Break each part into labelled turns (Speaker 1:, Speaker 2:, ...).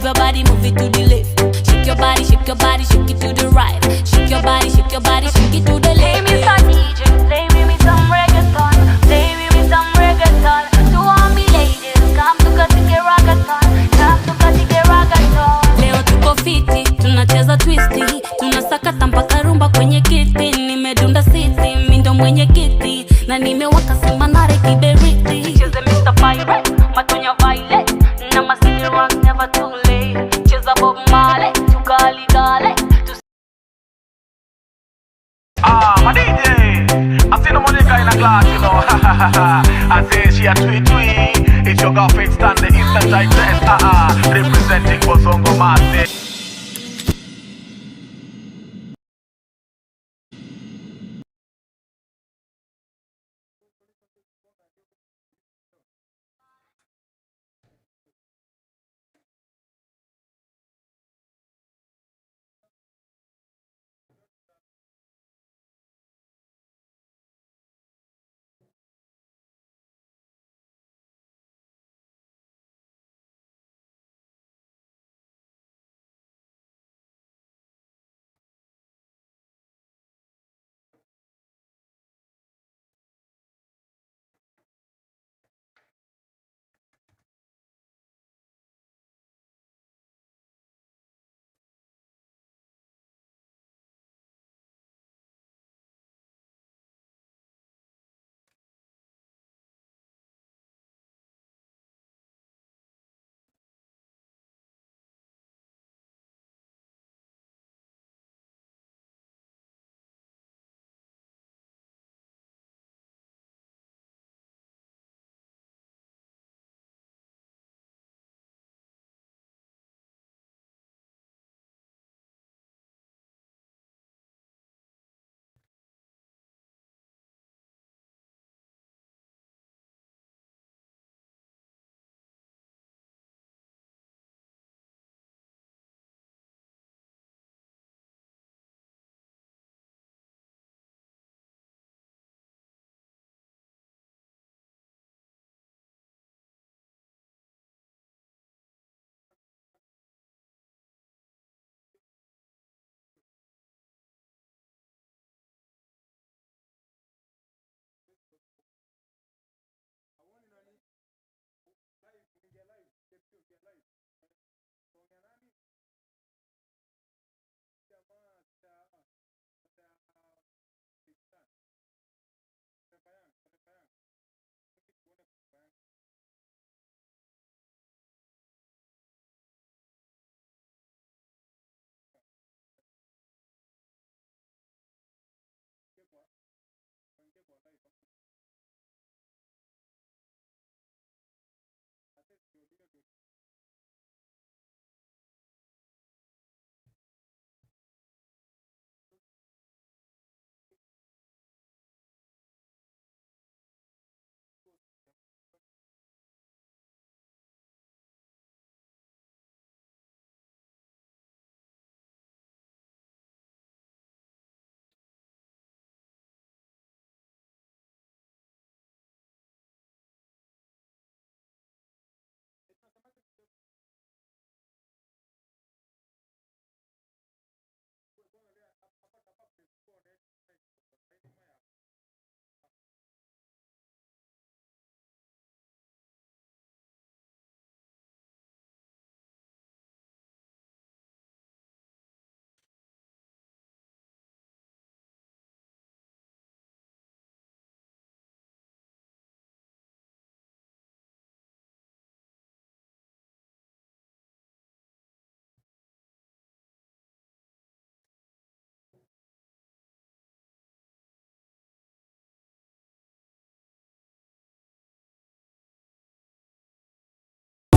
Speaker 1: Move your body, move it to the left. Shake your body, shake your body, shake it to the right. Shake your body, shake your body, shake it to the
Speaker 2: Play
Speaker 1: left.
Speaker 2: me some DJ, play me some reggaeton, play me some reggaeton. To all me ladies, come to katike ragaton, come to katike ragaton.
Speaker 1: Leo tuko fiti, tunacheza twisti, tunasakata mpaka rumba kwenye kiti. Nimedunda siti, mi ndo mwenye kiti na nimewaka simba nare kiberiti.
Speaker 2: Cheze Mr. Pirate, Matonya Violet, na my city rock never too late. Cheza Bob Marley, tukali gale, tu
Speaker 3: Ah, my DJ. I see no Monica in a class, you know. I say she a tweet tweet. It's your girlfriend stand the instant digest. Ah ah, representing Bosongo Mate.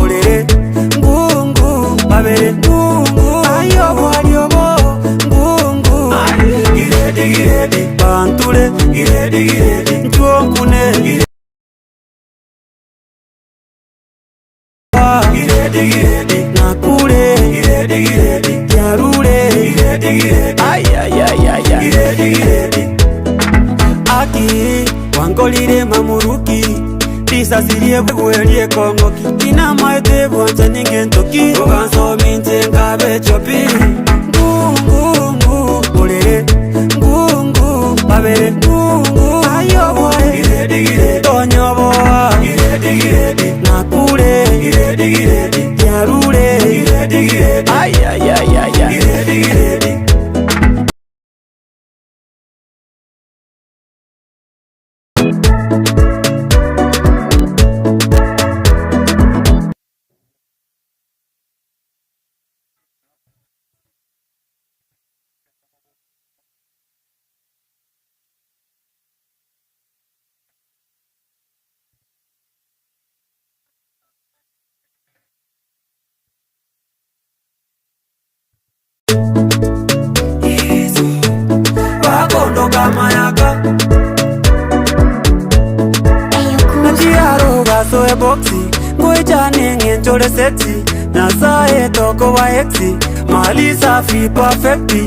Speaker 4: Olere ngungu babere ngungu ayo bwalyobo ngungu giredi giredi bantule giredi giredi ntwonkune giredi giredi nakule giredi giredi yarule giredi giredi ay ay ay ay giredi giredi aki wangolire mamuruki risasi lyebwelie kongoki inamaete bwancha ninge ntoki ogansomi. Bechopi ngungu olere ngungu babere ngungu ayobo tonyoboa nakure yarure ay ay ay ay ay. Soe boxi ngoijane ngenchore sexy nasaye toko wa exi mali safi perfecti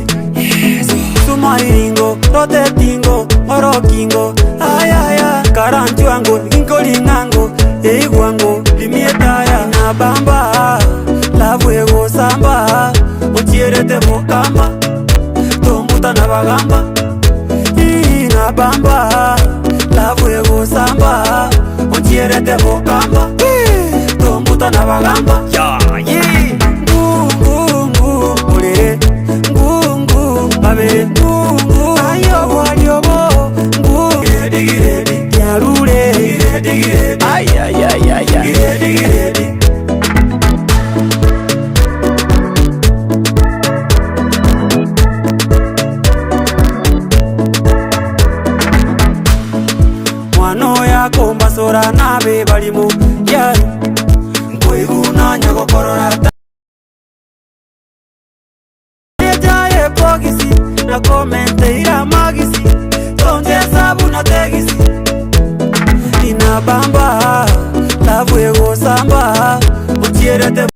Speaker 4: sumaringo rotetingo orokingo ayaya karanchwango inkolingango eigwango limietaya na bamba lavuego samba ochierete mokamba tomuta na bagamba ina bamba lavuego samba ochierete mokamba tombuta na bagamba ya ye ngungu olere ngungu babere ngungu ayobo ayobo ngungu yarure ay ay ay ay ay. Sora nabe balimu yari nkoiguna nyagokorora jaye pogisi na komente ira magisi tonje sabu na tegisi ina bamba lavuego samba uchierete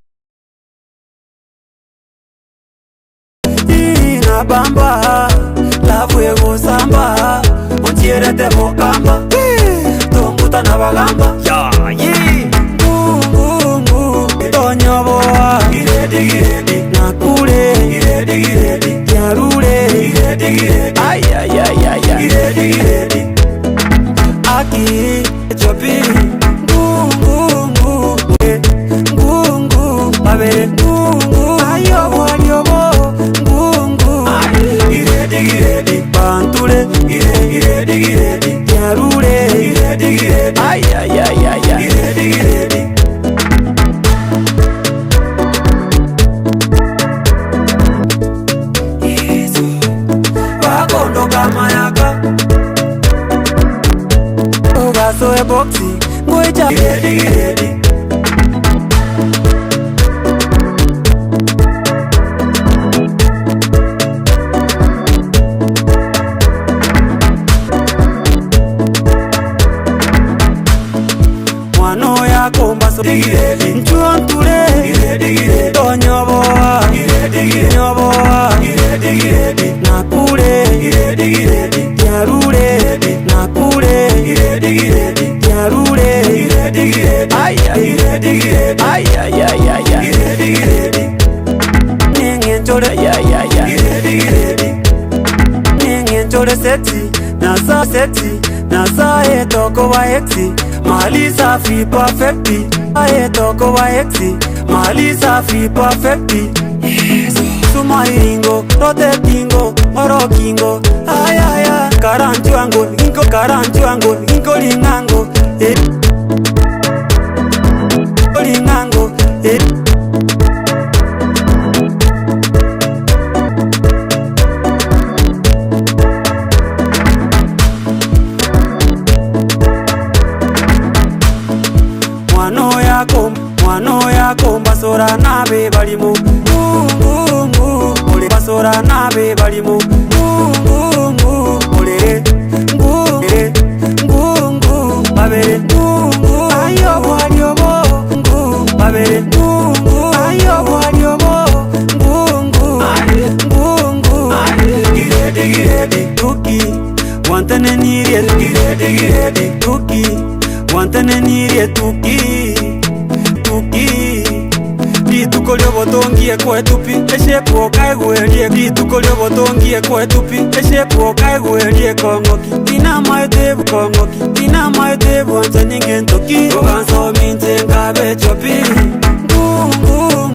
Speaker 4: ina bamba lavuego samba uchierete mokamba na bagamba ya ye ngungu tonyoboa nakure yarure ay ay ay ay ay aki chopi ngungu ngungu babere ngungu ayobo ayobo ngungu banture yarure ay ay ay ay ay. Bakondoka mayaka ogasoe boxi ngoija nchuanture tonyoboa nyoboa nakure yarure nakure yarure ay ay ay ay ay ay ngenchore ay ay ay ngenchore sexy nasa sexy nasa etoko wa exi mali safi perfecti ae toko wa exi mali safi perfecti sumaringo rotetingo orokingo ayaya karanchwango inko karanchwango inkolingango lingango mwano yako mbasora nabe balimu ngungu ole basora nabe balimu ngungu olere ngungere ngungu babere ngungu ayobo ayobo ngungu babere ngungu ayobo ayobo ngungu ngungu tuki wantane nirie tuki wantane nirie tuki tuki rituko lyoboto. Obotongie kwetupi eshepu okaigwerie rituko riobotongie kwetupi eshepu okaigwerie kong'oki inamaete bukong'oki inamaete bwancha ninge ntoki ogansominche nkabe chopi ngungu.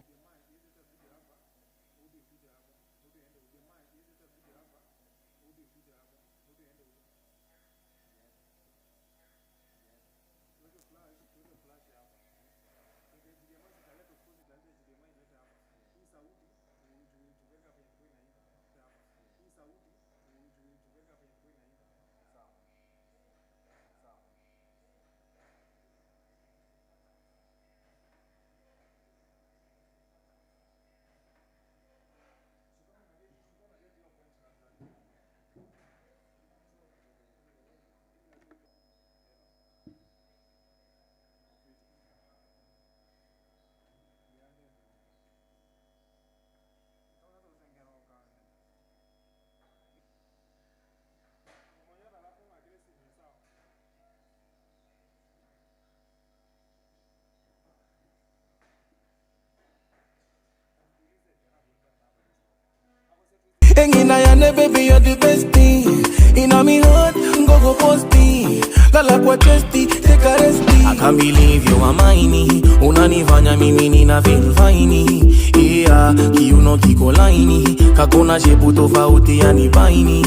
Speaker 5: Engina yane baby, you're the best thing. Inna me heart, go go posti. Lala kwa chesti, take a resti. I can't believe you are mine. Unanifanya mimi nina feel fine. Yeah, kiuno kiko laini. Kakona shepu tofauti yani baini.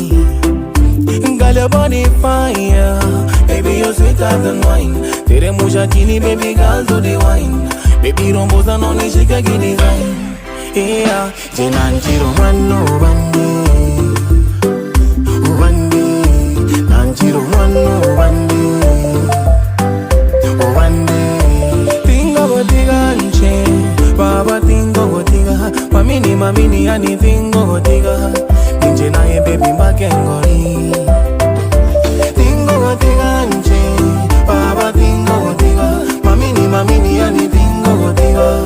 Speaker 5: Girl, your body fire. Baby, you're sweeter than wine. Teremusha chini, baby girl, to the wine. Baby, rombosa no nishika kidesign. Yeah, Jenanjiro mano bande, bande, Nanjiro mano bande, bande. Tingo gotiga nche, baba tingo gotiga, mamini mamini yani tingo gotiga, ninje naye baby makengori. Tingo gotiga nche, baba tingo gotiga, mamini mamini yani tingo gotiga,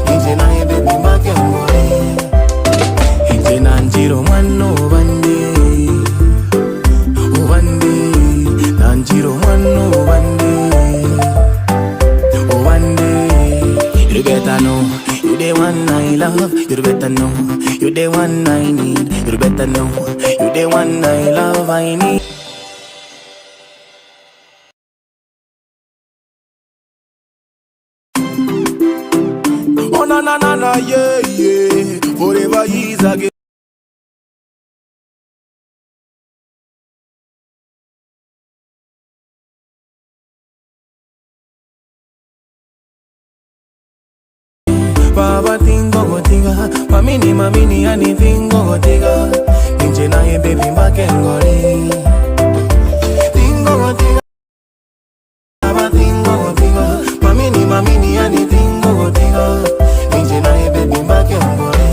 Speaker 5: ninje naye baby makengori. Nanjiro mano bande, bande, Nanjiro mano bande, bande. You better know, you the one I love. You better know, you the one I need. You better know, you the one I love, I need. Oh na na na na yeah yeah, forever is again. Baba tingo gotiga, mamini mamini yani tingo gotiga, ninje naye baby makengori. Tingo gotiga, baba tingo gotiga, mamini mamini yani tingo gotiga, ninje naye baby makengori.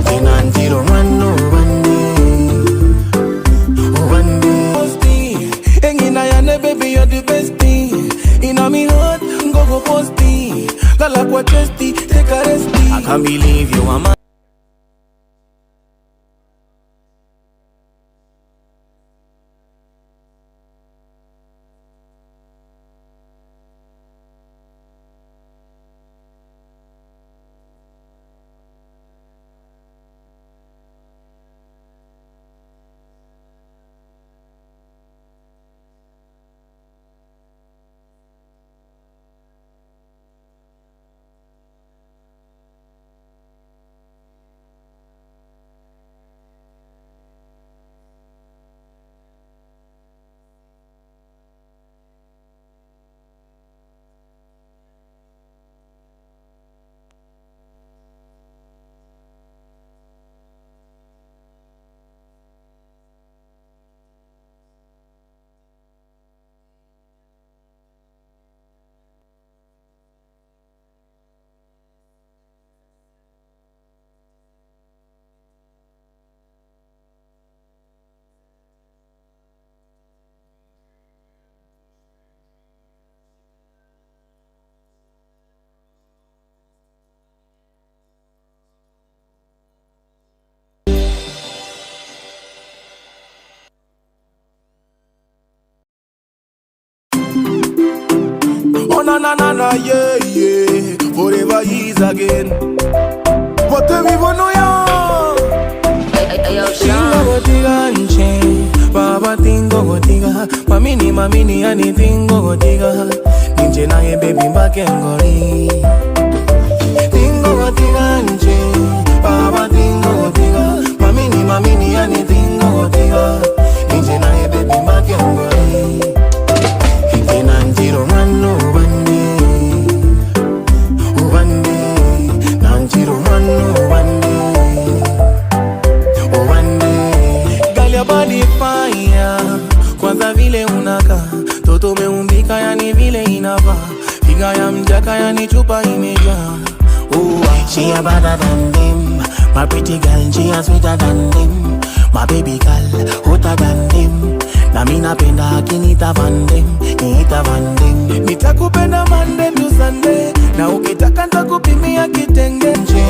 Speaker 5: Jenanjiro mano bande, bande. Engina yane baby you're the best thing. Inna me heart, go go posti. Lala kwa chesti, take a resti. I can't believe you are mine. Oh na na na na yeah yeah, forever Forever is again. What we wanna ya?
Speaker 2: Sean.
Speaker 5: Tingo nche, baba tingo gotiga, mamini mamini yani tingo gotiga, ninje naye baby mbake ngori. Tingo gotiga nche, baba tingo gotiga, mamini mamini yani tingo gotiga, ninje naye baby mbake ngori. Nanjiro mano ubande, ubande, nanjiro mano ubande. Ubande. Girl, your body fire. Kwanza vile unaka toto umeumbika, yani vile inava figa ya mjaka, yani chupa imejaa. Oh, ah.
Speaker 6: She a better than them. My pretty girl, she a sweeter than them. My baby girl, hotter than them. Na mi napenda akinita Van Dem, niita Van Dem.
Speaker 5: Nitakupenda Monday to Sunday, na ukitaka nitakupimia kitenge nje.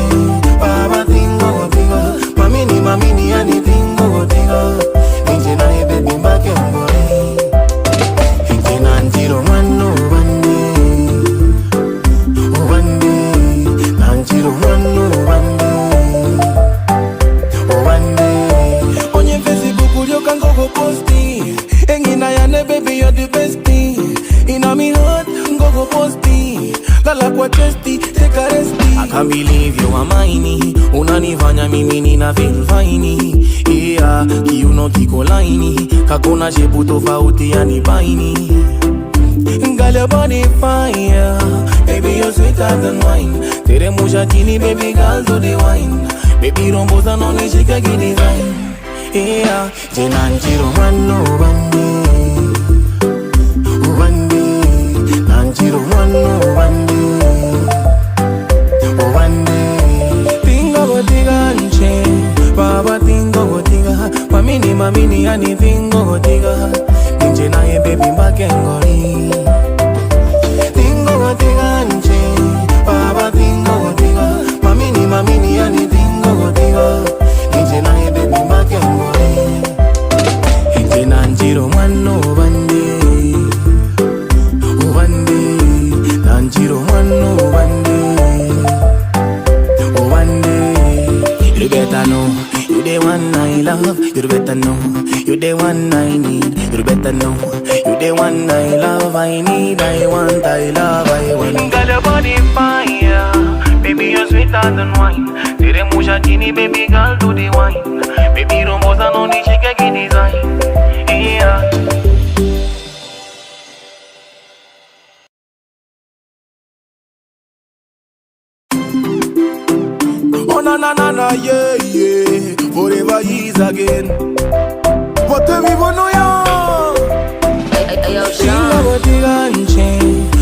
Speaker 5: Baba tingo tingo, mamini mamini yani tingo tingo. Ninje naye baby mbake ngori.
Speaker 6: Nanjiro mano ubande, ubande. Nanjiro mano ubande, ubande.
Speaker 5: Onye Facebook ulioka ngogo posti. Engina yane baby you're the bestie. Inna me heart ngogo posti. Lala kwa chesti take a resti. I can't believe you are mine. Unanifanya mimi nina feel fine. Yeah, kiuno kiko laini. Kakona shepu tofauti yani baini. Girl, your body fire. Baby, you're sweeter than wine. Teremusha chini, baby girl, to the wine. Baby, rombosa no nishika kidesign. Yeah.
Speaker 6: Nanjiro mano ubande, ubande. Nanjiro mano ubande, ubande.
Speaker 5: Tingo gotiga nche, baba tingo gotiga, mamini mamini yani tingo gotiga, ninje naye baby mbake ngori.
Speaker 6: Tingo gotiga nche, baba tingo gotiga, mamini mamini yani tingo gotiga, ninje naye baby mbake ngori.
Speaker 5: Nanjiro mano ubande, ubande, nanjiro mano ubande, ubande.
Speaker 6: You better know, you the one I love. You better know, you the one I need. You better know, you the one I love. I need, I want, I love, I want.
Speaker 5: Girl, your body fire. Baby, you're sweeter than wine. Teremusha chini, baby girl, do the wine. Baby, rombosa no nishike kidesign. Yeah. Oh na na na na yeah yeah. Forever is again. What we wanna ya?
Speaker 1: Ayo,
Speaker 5: Tingo
Speaker 1: Sean.
Speaker 5: gotiga nche,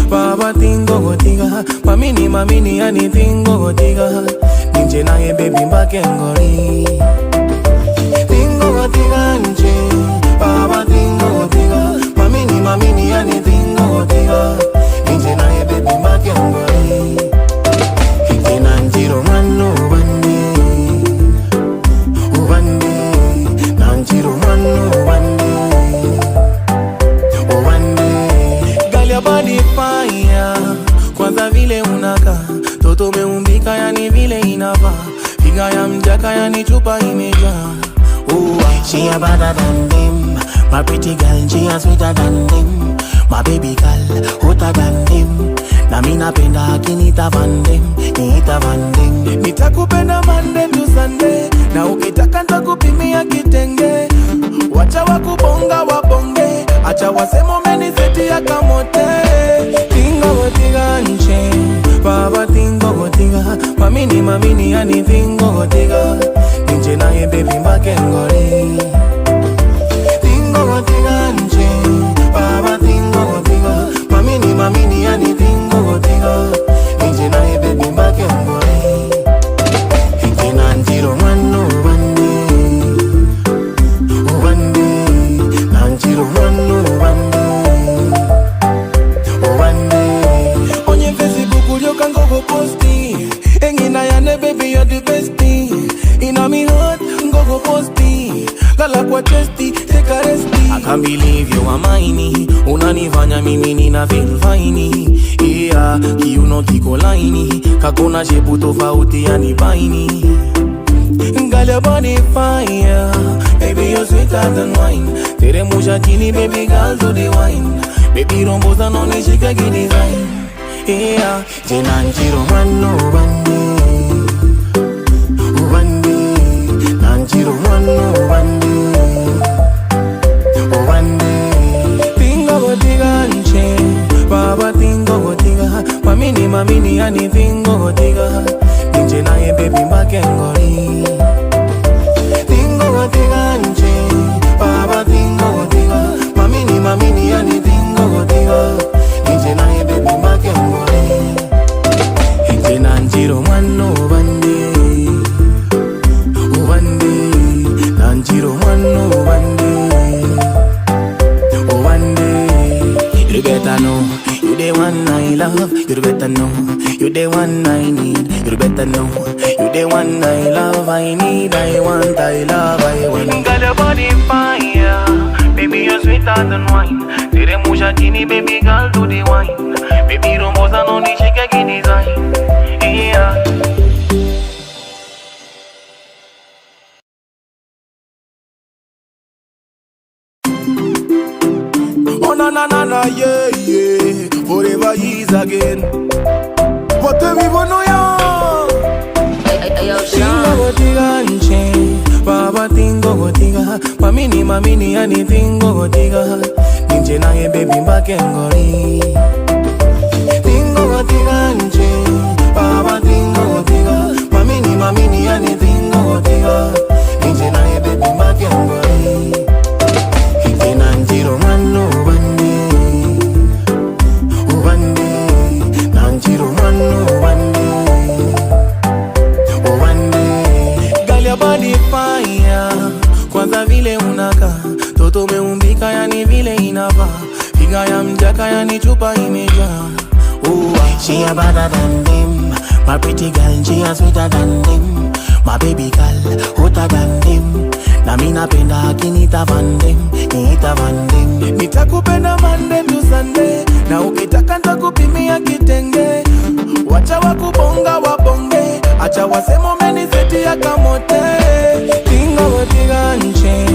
Speaker 5: baba tingo gotiga, mamini mamini yani tingo gotiga, ninje naye baby mbake ngori.
Speaker 6: Tingo gotiga nche, baba tingo gotiga, mamini mamini yani tingo gotiga, ninje naye baby mbake ngori. Nanjiro mano ubande, ubande, nanjiro mano ubande, ubande.
Speaker 5: Girl, your body fire. Kwanza vile unaka toto umeumbika, yani vile inava figa ya mjaka, yani chupa imejaa. Oh, ah.
Speaker 6: She a better than them. My pretty girl, she a sweeter than them. My baby girl, hotter than them. Na mi napenda akinita Van Dem, niita Van Dem.
Speaker 5: Nitakupenda Monday to Sunday, na ukitaka nitakupimia kitenge. Wacha wakubonga wabonge, acha wasema umenisetia kamote. Tingo gotiga nche, baba tingo gotiga, mamini mamini yani tingo gotiga, ninje naye baby mbake ngori.
Speaker 6: Tingo gotiga nche, baba tingo gotiga, mamini mamini yani tingo gotiga, ninje naye baby mbake ngori. Nanjiro mano ubande, ubande, nanjiro mano ubande, ubande.
Speaker 5: Onye Facebook ulioka ngogo posti, engina yane baby you're the bestie. Inna me heart ngogo posti, lala kwa chesti take a resti. I I can't believe you are mine. Unanifanya mimi nina feel fine. Yeah, kiuno kiko laini, kakona shepu tofauti yani baini. Girl, your body fire. Baby, you're sweeter than wine. Teremusha chini, baby girl, to the wine. Baby, rombosa no nishika design. Yeah, Jenanjiro mano bande, bande. Nanjiro mano bande, bande. Tingo gotiga nche, baba tingo gotiga. Mamini mamini yani tingo gotiga. Ninje naye baby mbakengori. Tingo gotiga nche, baba tingo gotiga. Mamini mamini yani tingo gotiga. Ninje naye baby mbakengori. Nanjiro mano bande, bande. Nanjiro mano bande, bande. You better know, you the one I love. You better know, you the one I need. You better know, you the one I love. I need, I want, I love, I want. Girl, your body fire, baby, you're sweeter than wine. Teremusha chini, baby girl, do the wine. Baby, rombosa no nishika design. Yeah.
Speaker 3: Oh na na na na yeah yeah, forever is again. What we want ya?
Speaker 5: Tingo gotiga nche, baba tingo gotiga, mamini mamini yani tingo gotiga, ninje naye baby mbakengori. Tingo gotiga nche, baba tingo gotiga, mamini mamini yani tingo gotiga, ninje naye baby mbakengori. Nanjiro mano bande, bande. Nanjiro mano bande, bande. Girl, your body fire, kwanza vile unaka, toto meumbika yani vile inava, figa ya mjaka yani chupa imejaa. Oh, she a better than them, my pretty girl, she a sweeter than them, my baby girl, hotter than them. Na mi napenda akinita Van Dem, niita Van Dem.
Speaker 3: Nitakupenda Monday to Sunday, na ukitaka nitakupimia kitenge. Wacha wakubonga wabonge, acha wasemo umeniseti ya kamote.
Speaker 5: Tingo gotiga nche,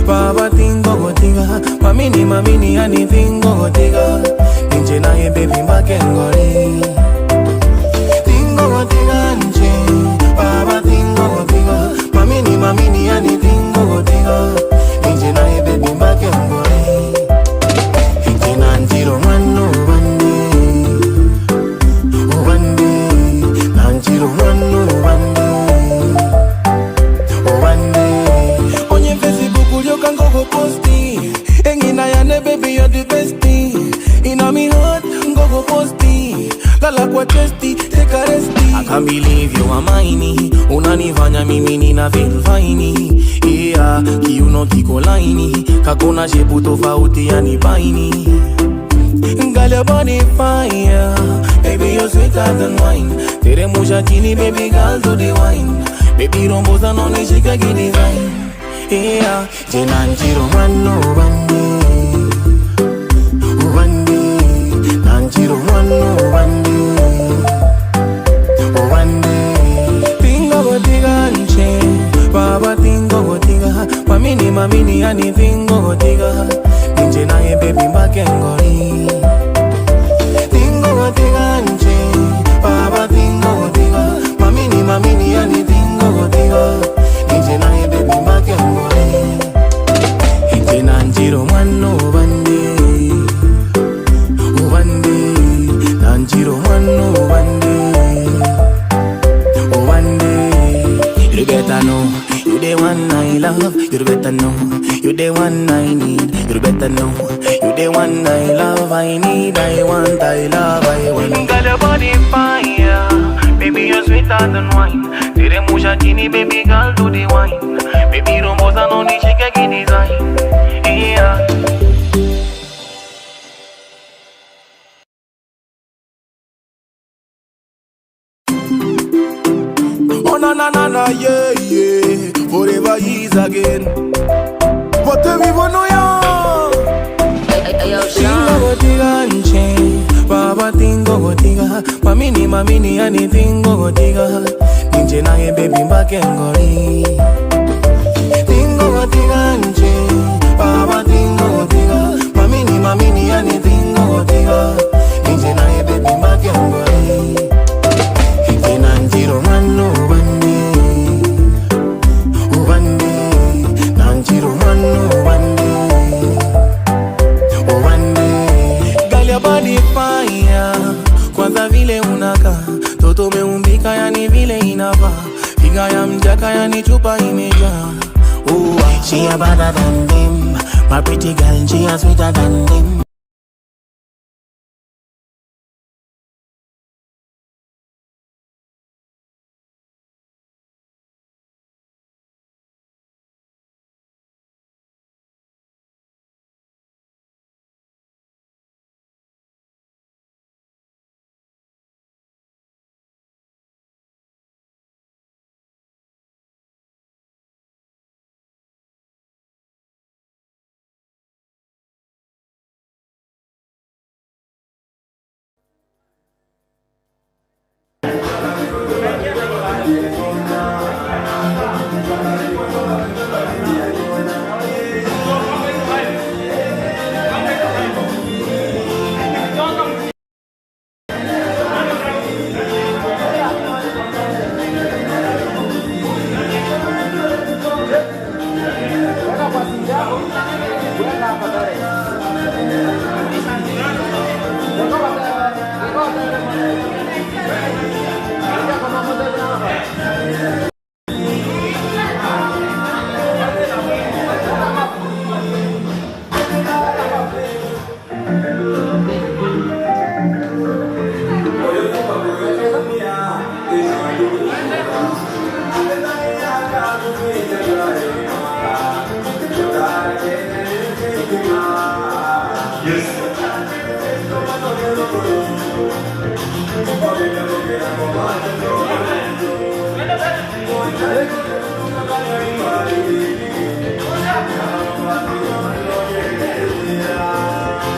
Speaker 5: baba tingo gotiga, mamini mamini yani tingo gotiga, ninje naye baby mbakengori. Tingo gotiga nche, baba tingo gotiga, mamini mamini yani tingo gotiga, ninje naye baby mbakengori. Nanjiro mano bande, bande. Nanjiro mano bande, bande.
Speaker 3: Onye Facebook ulioka ngogo posti, engina yane baby you're the bestie. Ina mi heart ngogo posti, lala kwa chesti take a resti.
Speaker 5: I can't believe you are mine. Unanifanya mimi nina feel fine. Yeah, kiuno kiko laini, kakona shepu tofauti yani baini. Girl, your body fire, baby you're sweeter than wine. Teremusha chini, baby girl, do the wine. Baby rombosa no nishika design. Yeah, Jenanjiro mano bande, bande. Nanjiro mano bande, bande. Tingo gotiga nche, baba tingo gotiga, mamini mamini yani tingo gotiga, ninje naye baby mbakengori. Tingo gotiga nche, baba tingo gotiga, mamini mamini yani tingo gotiga, ninje naye baby mbakengori. Nanjiro mano bande, bande. Nanjiro mano bande, bande.
Speaker 6: You better know, you the one I love. You better know, you the one I need. You better know, you the one I love. I need, I want, I love, I want.
Speaker 5: Girl, your body fire, baby you're sweeter than wine. Teremusha chini, baby girl, do the wine. Baby rombosa no nishika design. Yeah.
Speaker 3: Oh na na na na yeah yeah, forever is again. What we want ya?
Speaker 5: Tingo gotiga nche, baba tingo gotiga, mamini mamini yani tingo gotiga, ninje naye baby mbake ngori. Tingo gotiga nche, baba tingo gotiga, mamini mamini yani tingo gotiga, ninje naye baby mbake ngori. Nanjiro manu ubande, ubande, nanjiro manu ubande. Girl, your body fire. Kwanza vile unaka toto meumbika, yani vile inava figa ya mjaka, yani chupa imejaa. Oh, she a better than them. My pretty girl, she a sweeter than them.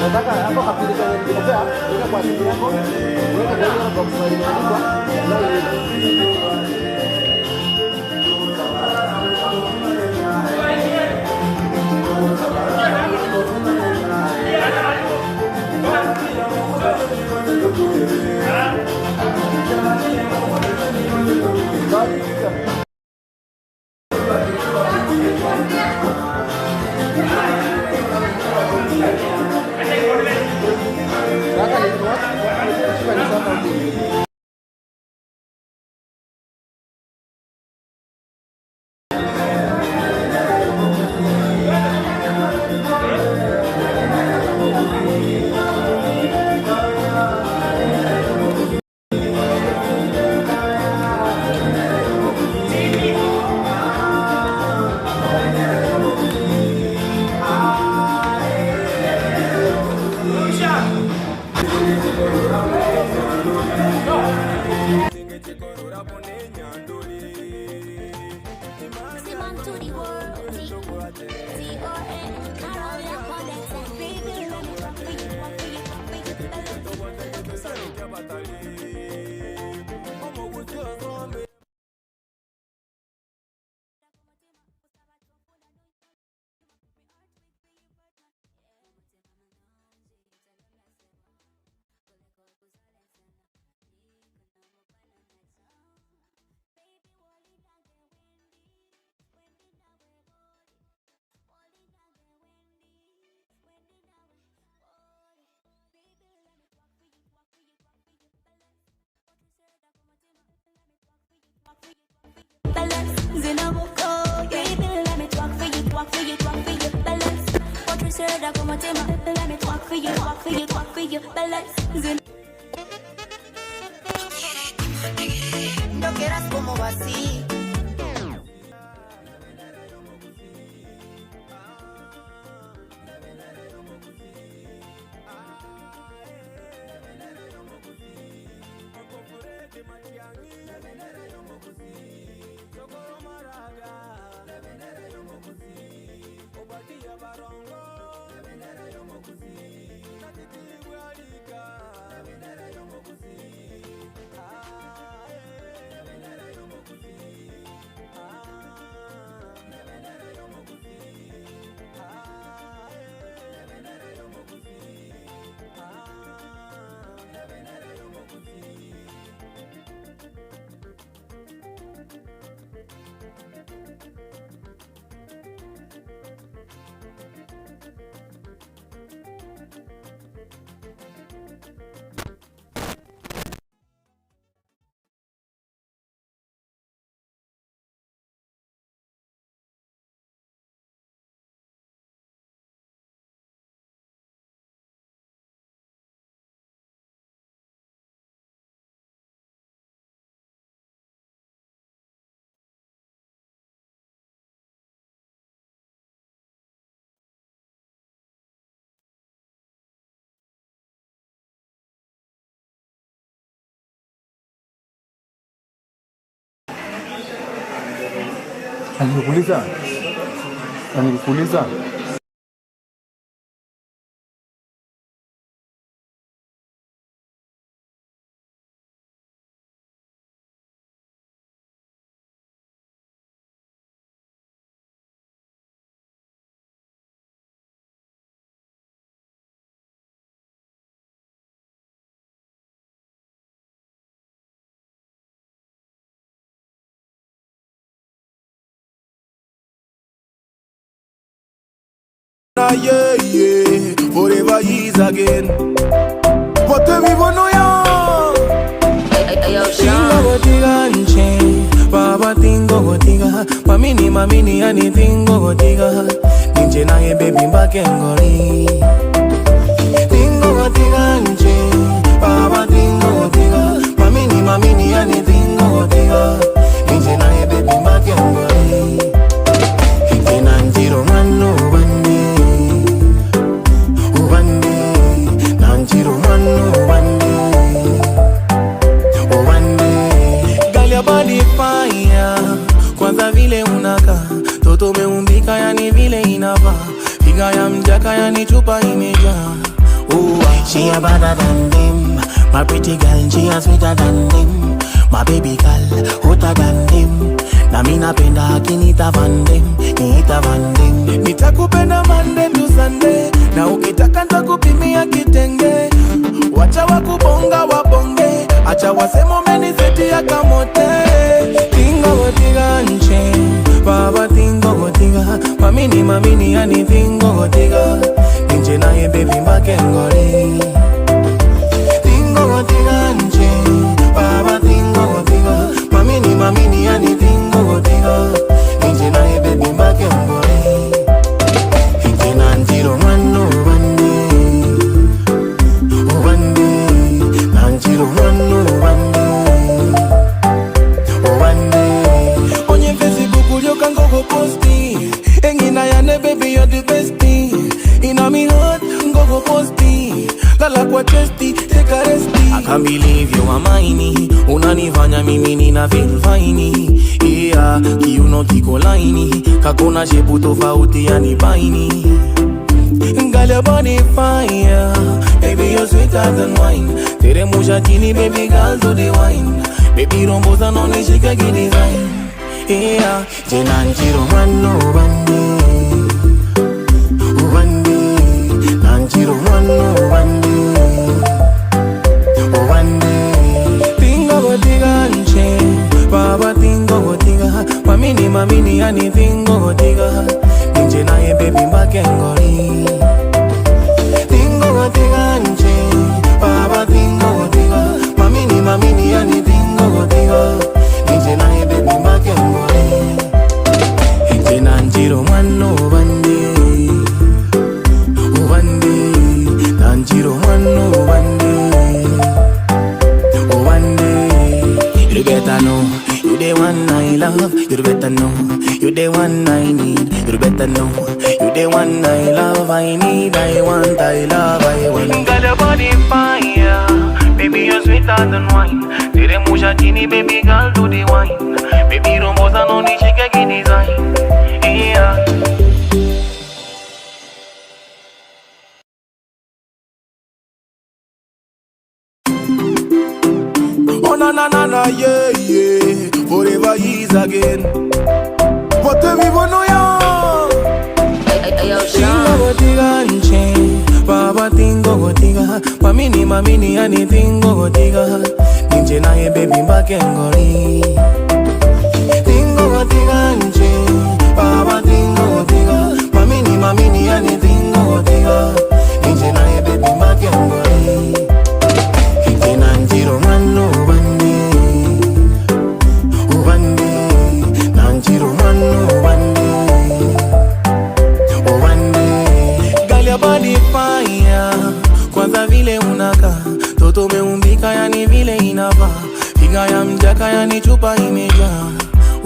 Speaker 7: Nataka hapo kapili kwenye nilikupea, weka kwa simu yako, weka kwa hiyo box na imeandikwa na
Speaker 8: No quieras como va así.
Speaker 9: Na nikikuuliza, na nikikuuliza
Speaker 5: Yeah, forever is again. Wote vivono ya. Tingo gotiga nche, baba tingo gotiga, mamini mamini yani tingo gotiga, ninje naye baby mbake ngoli. Tingo gotiga nche, baba tingo gotiga, mamini mamini yani tingo gotiga, ninje naye baby mbake ngoli. Nanjiro mano bande, ubande, nanjiro mano bande, ubande. Girl, your body fire, kwanza vile unaka, toto meumbika yani vile inava, figa ya mjaka yani chupa imejaa. Oh, she a better than them, my pretty girl, she a sweeter than them, my baby girl, hotter than them. Na mi napenda akinita Van Dem, niita Van Dem. Nitakupenda Monday to Sunday, na ukitaka nitakupimia kitenge. Wacha wakubonga wabonge, acha waseme umenisetia kamote. Tingo gotiga nche, baba tingo gotiga, mamini mamini yani tingo gotiga, ninje naye baby mbake ngoli. Tingo gotiga nche, baba tingo gotiga, mamini mamini yani tingo gotiga, ninje naye baby mbake ngoli. Nanjiro mano bande, ubande, nanjiro mano bande, ubande. Onye Facebook ulioka ngogo posti, engina yane baby you're the bestie. Inna me heart ngogo posti, lala kwa chesti take a resti. I can't believe you are mine, unanifanya mimi nina feel fine. Yeah, kiuno kiko laini, kakona shepu tofauti yani baini. Girl, your body fire, baby you're sweeter than wine. Teremusha chini baby girl to the wine. Baby rombosa no nishika kidesign. Yeah, Nanjiro mano bande, ubande, Nanjiro mano bande, ubande. Tingo gotiga nche, baba tingo gotiga, mamini mamini yani tingo gotiga, ninje naye baby mbake ngoli. Tingo gotiga nche, baba tingo gotiga, mamini mamini yani tingo gotiga, ninje naye baby mbake ngoli. Nanjiro mano bande, ubande, Nanjiro mano bande, ubande. You better know, you the one I love. You better know, you the one I need. You better know, you the one I love. I need, I want, I love, I want. Girl, your body fire, baby you're sweeter than wine. Teremusha chini, baby girl do the wine. Baby rombosa no nishika kidesign. Yeah. Oh na na na na yeah yeah, forever is again. Wote vivono ya. Tingo gotiga nche, baba tingo gotiga, mamini mamini yani tingo gotiga, ninje naye baby mbake ngoli. Tingo gotiga nche, baba tingo gotiga, mamini mamini yani tingo gotiga, ninje naye baby mbake ngoli. Nanjiro mano bande, ubande, Nanjiro mano bande, ubande. Girl, your body fire, kwanza vile unaka, toto meumbika yani vile inava, figa ya mjaka yani chupa imejaa.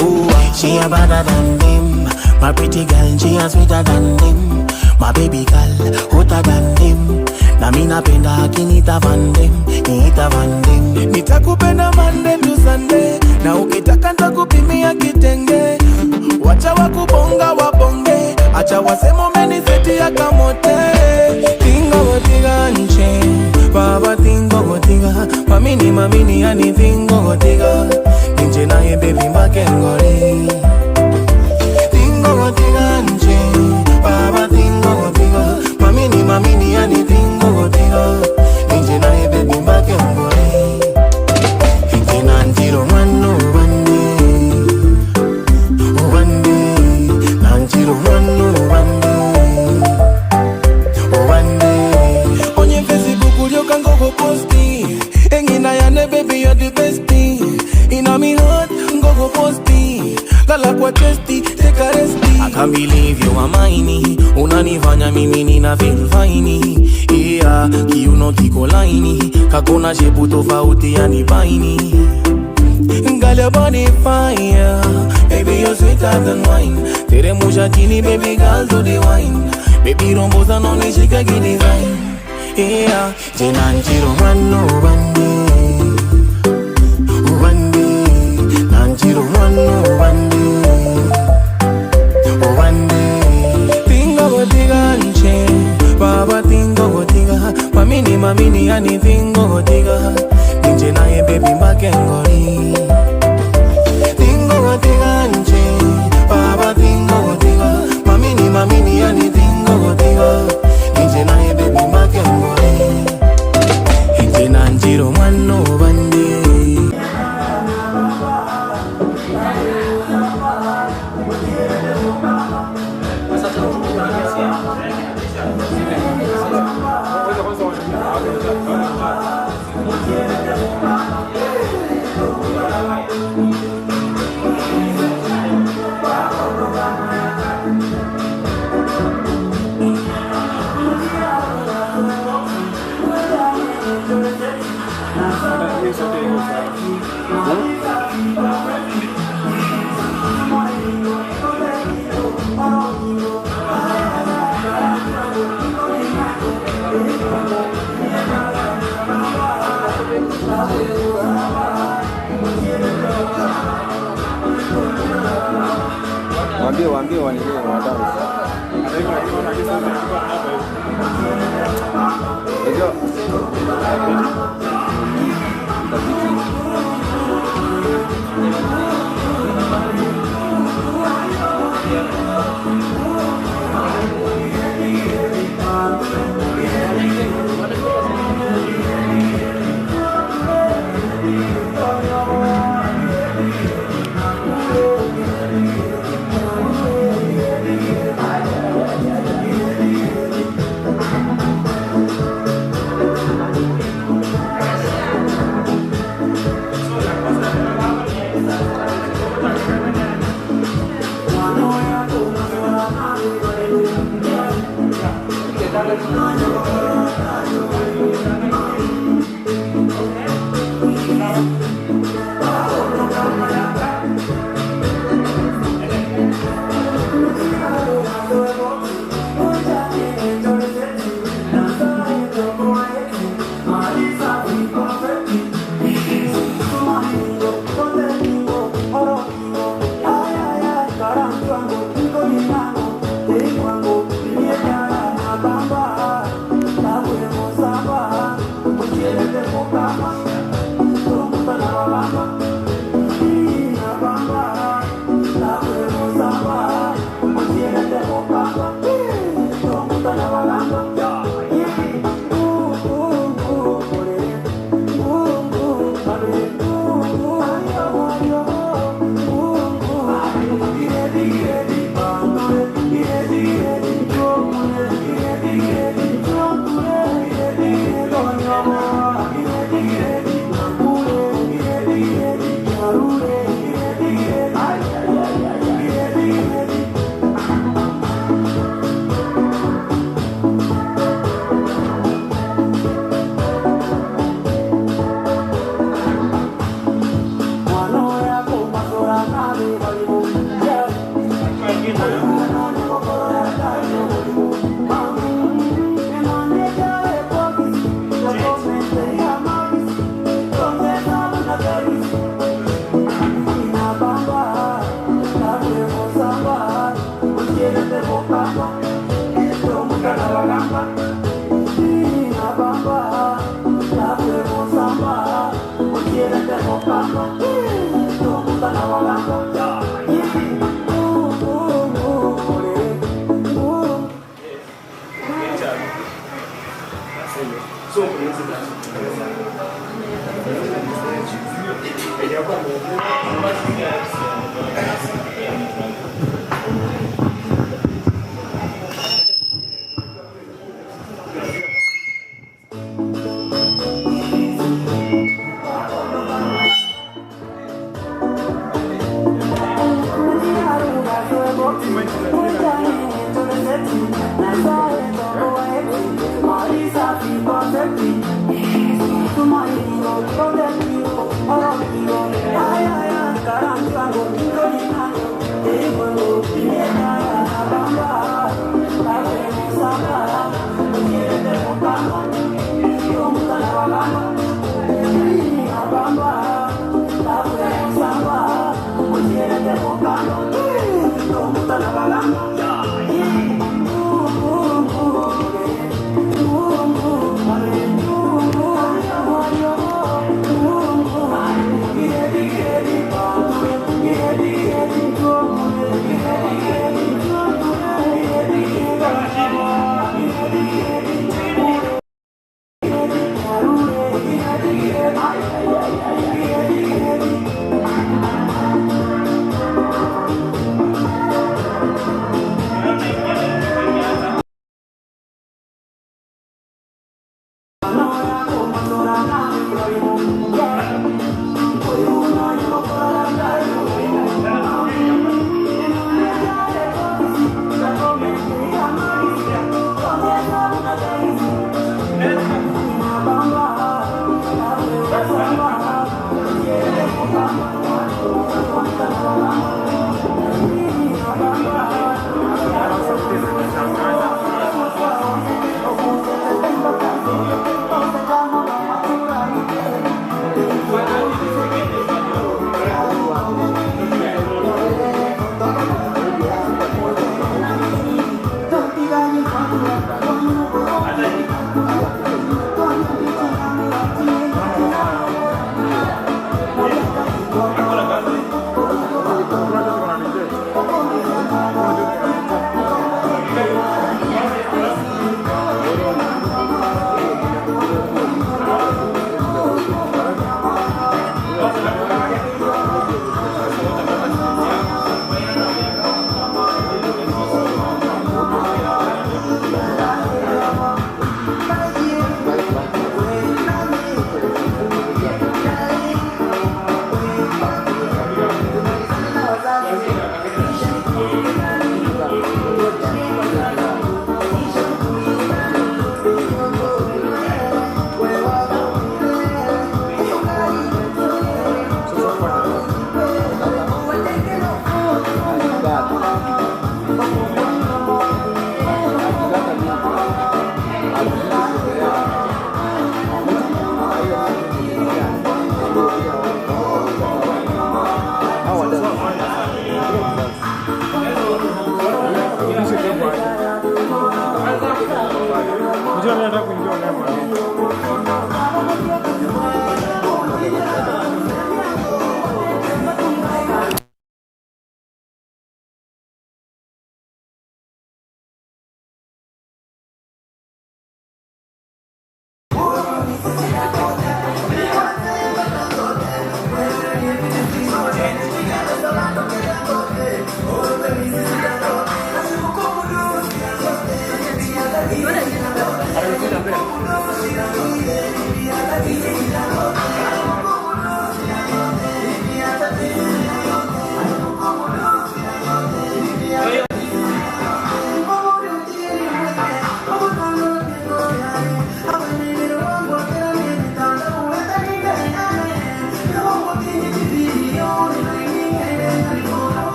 Speaker 5: Oh, she a better than them, my pretty girl, she a sweeter than them, my baby girl, hotter than them. Na mi napenda akinita Van Dem, niita Van Dem. Nitakupenda Monday to Sunday, na ukitaka nitakupimia kitenge. Wacha baby mbakengoli. Tingo gotiga nche, baba tingo gotiga. Mamini mamini yani tingo gotiga. Ninje naye baby mbakengoli. Nanjiro mwano bande, bande. Nanjiro mwano bande, bande. Onye Facebook ulioka ngogo posti. Engina yane baby you're the bestie. Ina mi heart ngogo posti. Lala kwa chesti take a resti. I can't believe you are mine. Unanifanya mimi nina feel fine. Yeah, kiuno kiko laini. Kakona shepu tofauti yani baini. Girl, your body fire. Baby, you're sweeter than wine. Teremusha chini, baby girl, to the wine. Baby, rombosa no nishika kidesign. Yeah, Nanjiro mwano bande, bande. Nanjiro mwano bande, bande. Tingo gotiga nche, baba tingo gotiga. Mamini mamini yani tingo gotiga. Ninje naye baby mbakengoli. Tingo gotiga nche, baba tingo gotiga. Mamini mamini yani tingo gotiga. Ninje naye baby mbakengoli. Ninje nanjiro mwano bande.
Speaker 9: Waambie waambie wanilie wadau. Unajua
Speaker 4: Bamba,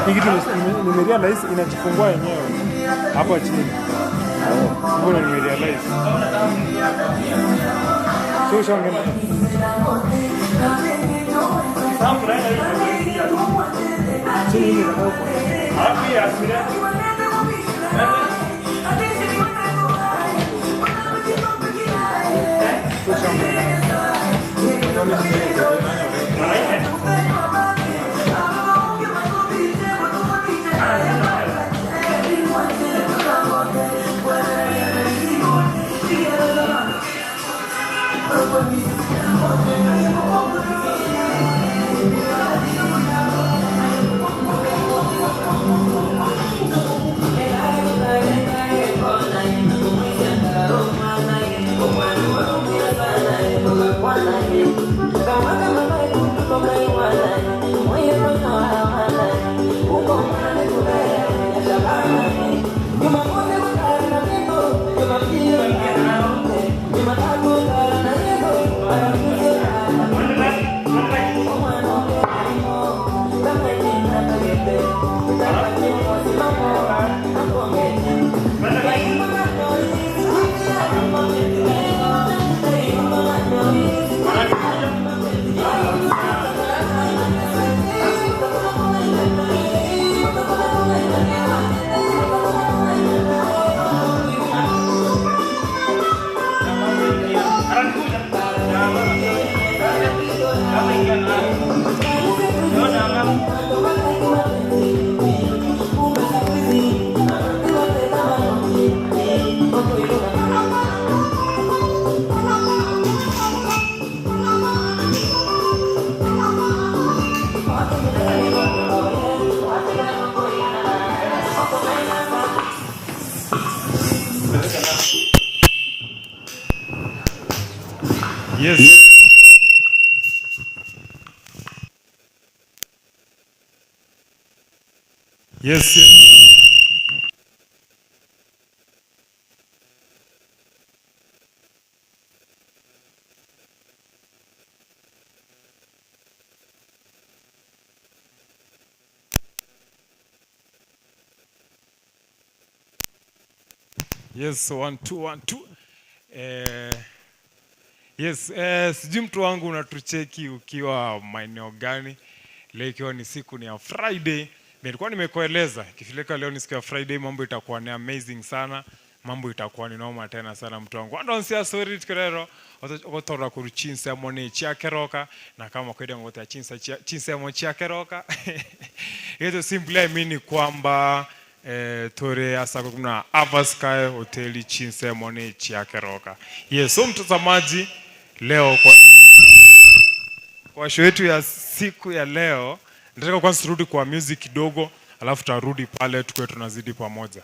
Speaker 10: Hii kitu nimerealize inajifungua yenyewe hapa chini. Mbona nimerealize? Sio shangazi. Yes. Yes. Yes, 1 2 1 2. Yes, sijui mtu wangu unatucheki ukiwa maeneo gani. Leo ikiwa ni siku ni ya Friday. Nilikuwa nimekueleza ikifika leo ni siku ya Friday, mambo itakuwa ni amazing sana, mambo itakuwa ni noma tena sana mtu wangu. Andonsia sorry tukerero otora kuruchinsa mone chiakeroka na kama kwenda ngote chinsa chinsa mo chiakeroka. Hiyo simply I mean kwamba tore asako kuna Avasky hoteli chinsa mone chiakeroka. Yes, so mtazamaji, leo kwa show yetu ya siku ya leo nataka kwanza turudi kwa music kidogo, alafu tarudi pale tukue tunazidi pamoja.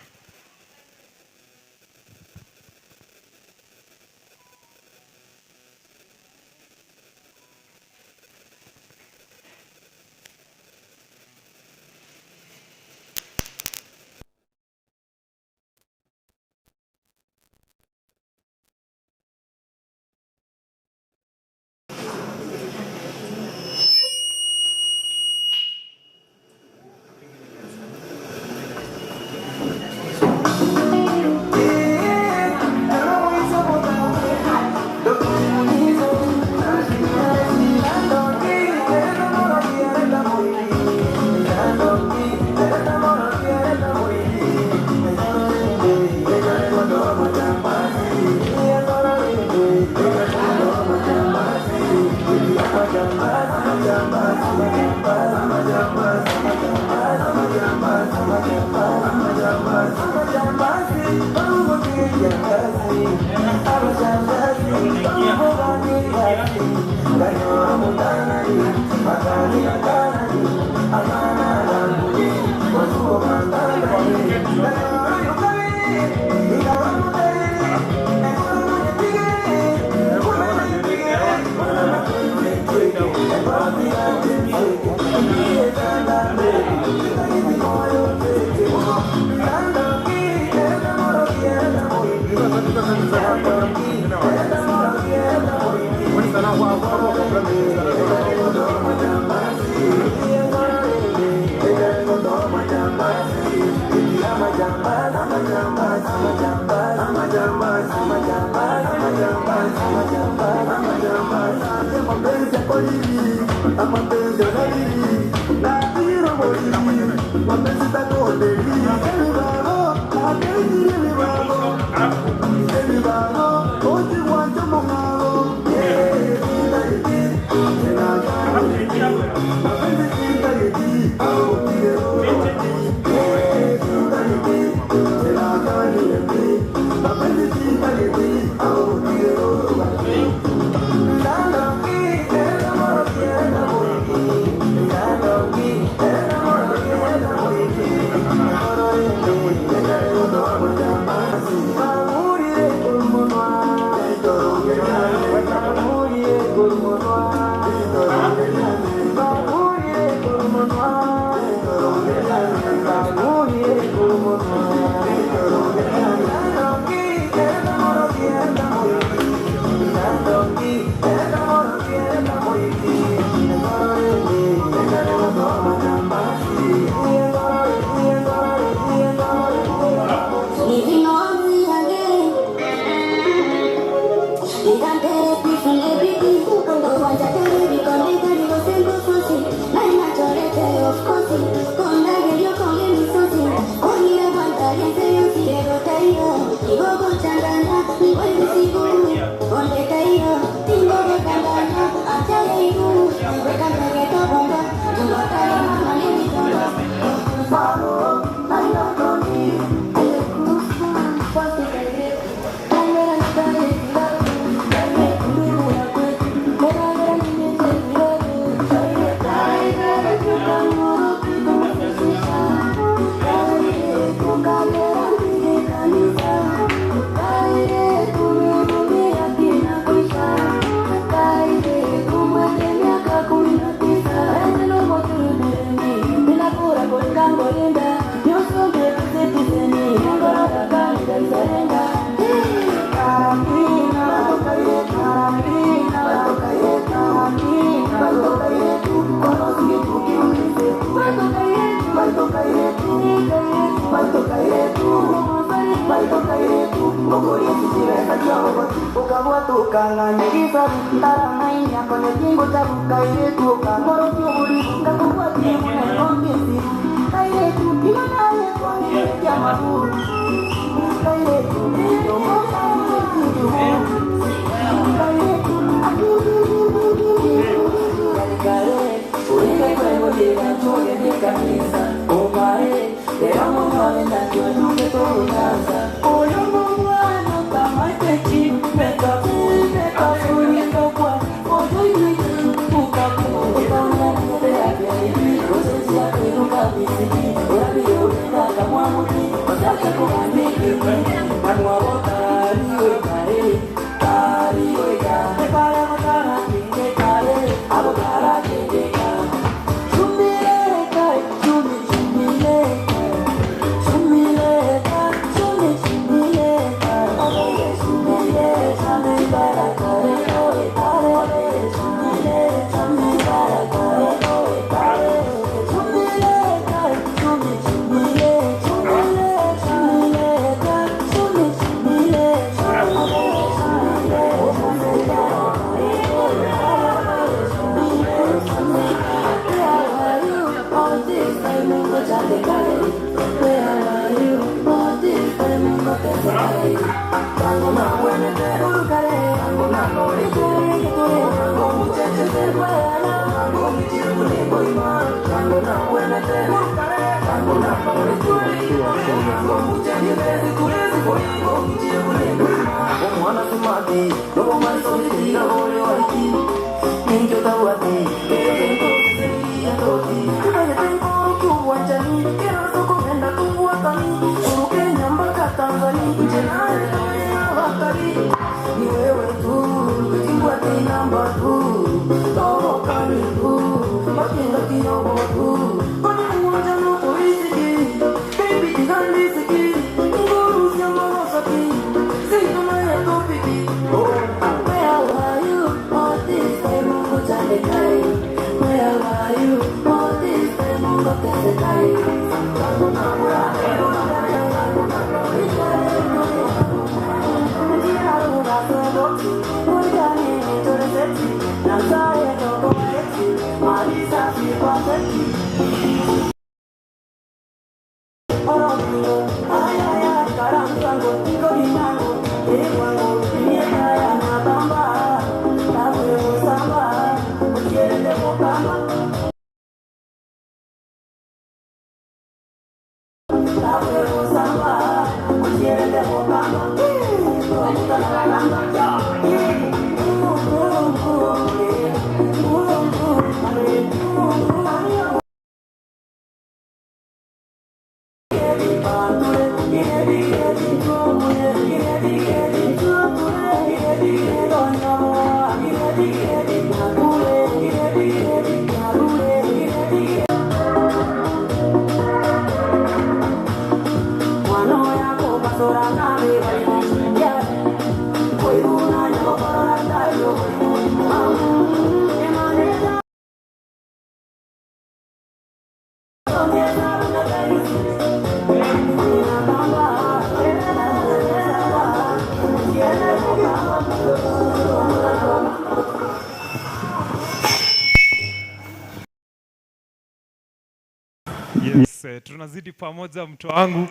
Speaker 10: Yes, tunazidi pamoja mtu wangu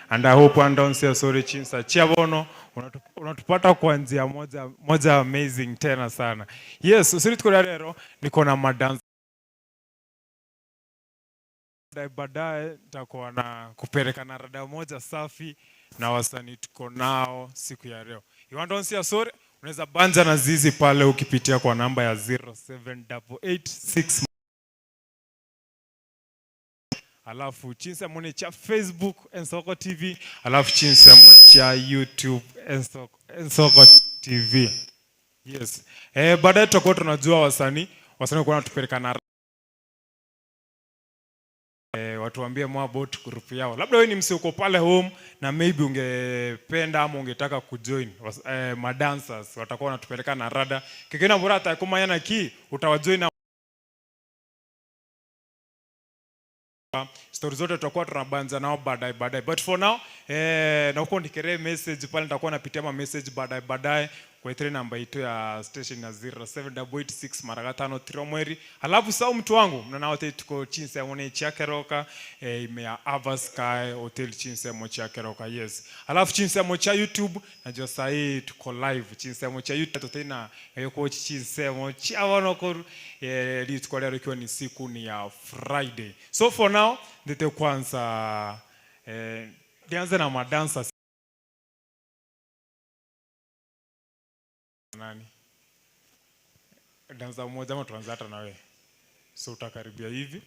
Speaker 10: and I hope and don't say sorry chinsa chiabono unatupata kwa njia moja moja amazing tena sana. Yes, usiri tuko leo niko na madansa baadaye nitakuwa na kupeleka na rada moja safi na wasanii tuko nao siku ya leo. You want to say sorry, unaweza banja na zizi pale ukipitia kwa namba ya 07886 alafu chinsa mwone cha Facebook Nsoko TV, alafu chinsa mwone cha YouTube Nsoko TV. Yes. Baadaye tutakuwa tunajua wasanii kwa wanatupeleka na watuambie more about group yao. Labda wewe ni msi uko pale home na maybe ungependa ama ungetaka kujoin madancers watakuwa wanatupeleka na rada. Kikina bora atakumanya ki utawajoin. Stories zote tutakuwa tunabanza nao baadaye baadaye. But for now, na uko ndikere message pale nitakuwa napitia ma message baadaye baadaye. Kwetere namba ito ya station ya 07886 mara gatano tiro mweri. Halafu sau mtu wangu mnanaote tuko chinsemo ne chiakeroka imea Ava Sky Hotel chinsemo chiakeroka, yes. Halafu chinsemo cha YouTube, najua sahii tuko live chinsemo cha YouTube tena yoko chinsemo cha wanoko lituko leo ikiwa ni siku ni ya Friday. So for now ndete kwanza nianze na madansa nani dansa mmoja ama tuanze hata na wewe. So utakaribia hivi,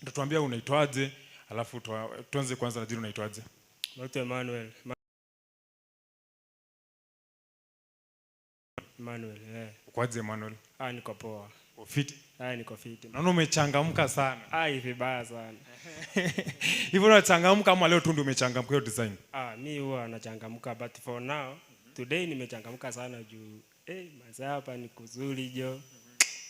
Speaker 10: utatuambia unaitwaje, alafu tuanze kwanza na jina, unaitwaje?
Speaker 11: Naitwa Emmanuel. Emmanuel, eh.
Speaker 10: Ukoaje, Emmanuel?
Speaker 11: Ah, niko poa.
Speaker 10: Uko fiti?
Speaker 11: Ah, niko fiti.
Speaker 10: Naona umechangamka sana.
Speaker 11: Ah, vibaya sana.
Speaker 10: Hivyo unachangamka ama leo tu ndio umechangamka hiyo design?
Speaker 11: Ah, mi huwa nachangamka, but for now today nimechangamka sana juu masaa hapa ni kuzuri jo.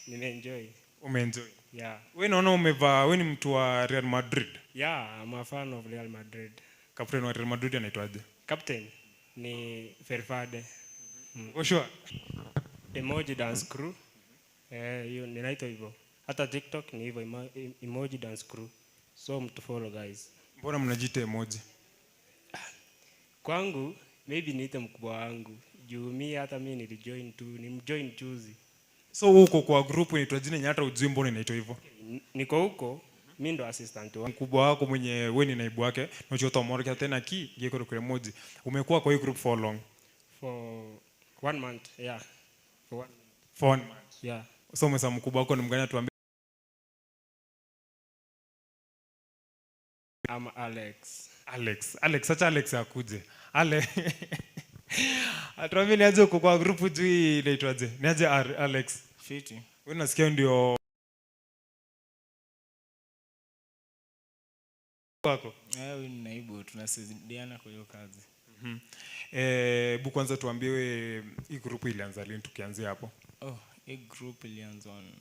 Speaker 11: Nimeenjoy.
Speaker 10: Umeenjoy.
Speaker 11: Yeah.
Speaker 10: Wewe naona umevaa, wewe ni mtu wa Real Madrid.
Speaker 11: Yeah, I'm a fan of Real Madrid.
Speaker 10: Captain wa Real Madrid anaitwaje?
Speaker 11: Captain ni Valverde.
Speaker 10: Uko sure?
Speaker 11: Emoji Dance Crew. Eh, hiyo ninaitwa hivyo. Hata TikTok ni hivyo, Emoji Dance Crew. So mtu follow, guys.
Speaker 10: Mbona mnajiita emoji?
Speaker 11: Kwangu maybe niite mkubwa wangu juu mi hata mi nilijoin tu, nimjoin juzi.
Speaker 10: So wewe uko kwa group inaitwa jina yenye hata ujui mbona inaitwa hivyo?
Speaker 11: Niko huko, mi ndo assistant wa
Speaker 10: Mkubwa wako mwenye wewe ni naibu wake, nochotomoreka tena ki geko kwa emoji. Umekuwa kwa hii group for long?
Speaker 11: For one month, yeah. For one month.
Speaker 10: For one month.
Speaker 11: Yeah.
Speaker 10: So umesema mkubwa wako ni mgani, tuambie?
Speaker 11: I'm Alex.
Speaker 10: Alex. Alex, acha Alex akuje. Ale. Atuambie niaje uko kwa group juu inaitwaje? Niaje Alex?
Speaker 12: Fiti.
Speaker 10: Wewe nasikia ndio wako.
Speaker 12: Eh, huyu ni naibu, tunasaidiana kwa hiyo kazi.
Speaker 10: Eh, bu kwanza tuambie we, hii group ilianza lini, tukianzia hapo?
Speaker 12: Oh, hii group ilianza on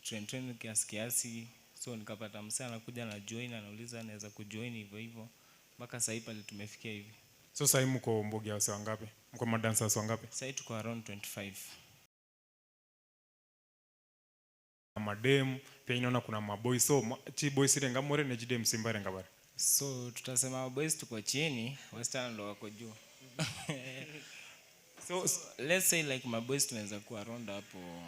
Speaker 12: train train kiasi kiasi, so nikapata msee anakuja na join, anauliza anaweza kujoin, hivyo hivyo mpaka sahii pale tumefikia hivi.
Speaker 10: So sasa mko mbogi ya wase wangapi? Mko madancers wangapi?
Speaker 12: Sahii tuko around 25.
Speaker 10: Madem pia inaona kuna maboy, so chi boys renga more ne jidem simba renga bare.
Speaker 12: So tutasema boys tuko chini, wasichana ndo wako juu.
Speaker 10: So
Speaker 12: let's say like maboys tunaweza kuwa around hapo.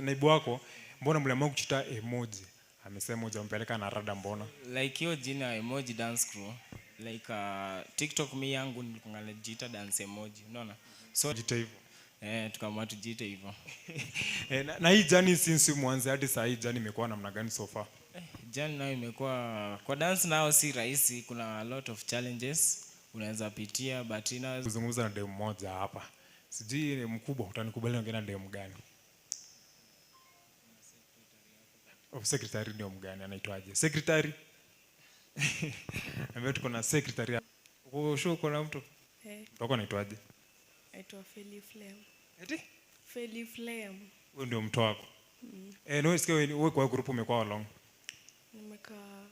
Speaker 10: Naibu wako, mbona mliamua kuchita emoji? Amesema hujampeleka na rada, mbona?
Speaker 12: Like hiyo jina Emoji Dance Crew, like TikTok mi yangu nilikuwa najiita dance emoji, unaona? So
Speaker 10: jita hivyo.
Speaker 12: Eh, tukaamua tujiite hivyo.
Speaker 10: Eh, na hii journey since mwanze hadi saa hii, journey imekuwa namna gani so far?
Speaker 12: Journey nayo imekuwa, kwa dance nao si rahisi, kuna a lot of challenges unaweza pitia, but inaweza
Speaker 10: Kuzungumza na demu mmoja hapa. Sijui mkubwa utanikubali niongee na demu gani? Oh, secretary ndio mgani, anaitwaje? Secretary. Ambia tuko na secretary. Uko sure uko na mtu?
Speaker 13: Eh.
Speaker 10: Mtu wako anaitwaje?
Speaker 13: Naitwa Feli Flame.
Speaker 10: Eti?
Speaker 13: Feli Flame.
Speaker 10: Huyo ndio mtu wako.
Speaker 13: Mm.
Speaker 10: Eh, no, sikia wewe kwa group umekuwa how long?
Speaker 13: Nimekaa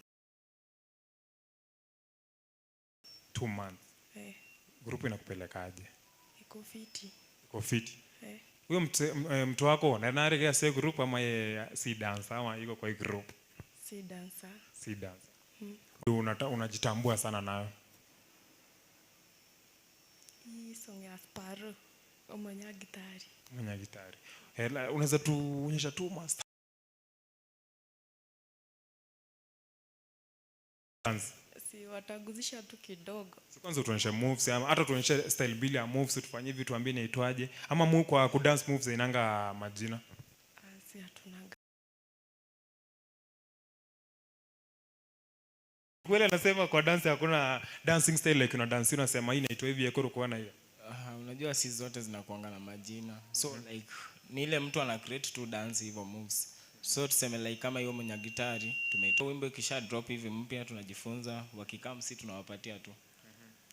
Speaker 10: 2 months.
Speaker 13: Eh.
Speaker 10: Group inakupelekaje?
Speaker 13: Iko fiti.
Speaker 10: Iko fiti.
Speaker 13: Eh.
Speaker 10: Huyo mtu wako na naregea se group ama ye si dancer ama iko kwa hii group?
Speaker 13: Si dancer.
Speaker 10: Si dancer.
Speaker 13: Mm.
Speaker 10: Unajitambua sana nayo.
Speaker 13: Hii song ya Sparrow. Omanya gitari.
Speaker 10: Mwenye gitari. Hela, unaweza tuonyesha tu master. Dance.
Speaker 13: Si wataguzisha tu kidogo.
Speaker 10: Si kwanza tuonyeshe moves ama hata tuonyeshe style mbili ya moves, tufanye hivi, tuambie inaitwaje ama mu kwa kudance moves inanga majina.
Speaker 13: Ah, si hatunaga.
Speaker 10: Kweli anasema kwa dance hakuna dancing style, like una dance unasema hii inaitwa hivi ekoro kwa na hiyo.
Speaker 12: Unajua si zote zinakuanga na majina, so like ni ile mtu ana create tu dance hivyo moves. So tuseme like kama hiyo mwenye gitari tumeitoa wimbo, ikisha drop hivi mpya tunajifunza, wakikam si tunawapatia tu,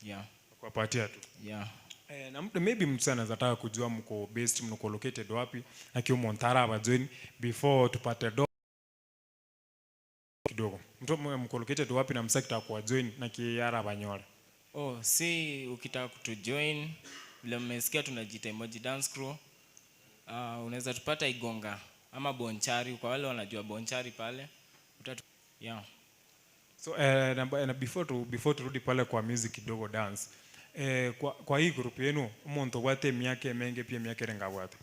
Speaker 12: yeah.
Speaker 10: Kuwapatia tu.
Speaker 12: Yeah.
Speaker 10: Eh, na mtu maybe mtu anaweza taka kujua mko based, mko located wapi na kio Montara hapa join before tupate do Kidogo mtu mko located wapi na msekta kwa join na kiara banyore?
Speaker 12: Oh, si ukitaka kutujoin, vile mmesikia tunajiita Emoji Dance Crew. Unaweza tupata Igonga ama Bonchari, kwa wale wanajua Bonchari pale. Yeah.
Speaker 10: So na before turudi pale kwa music kidogo dance. Kwa hii group yenu umuntu gwate miaka menge pia miaka renga gwate?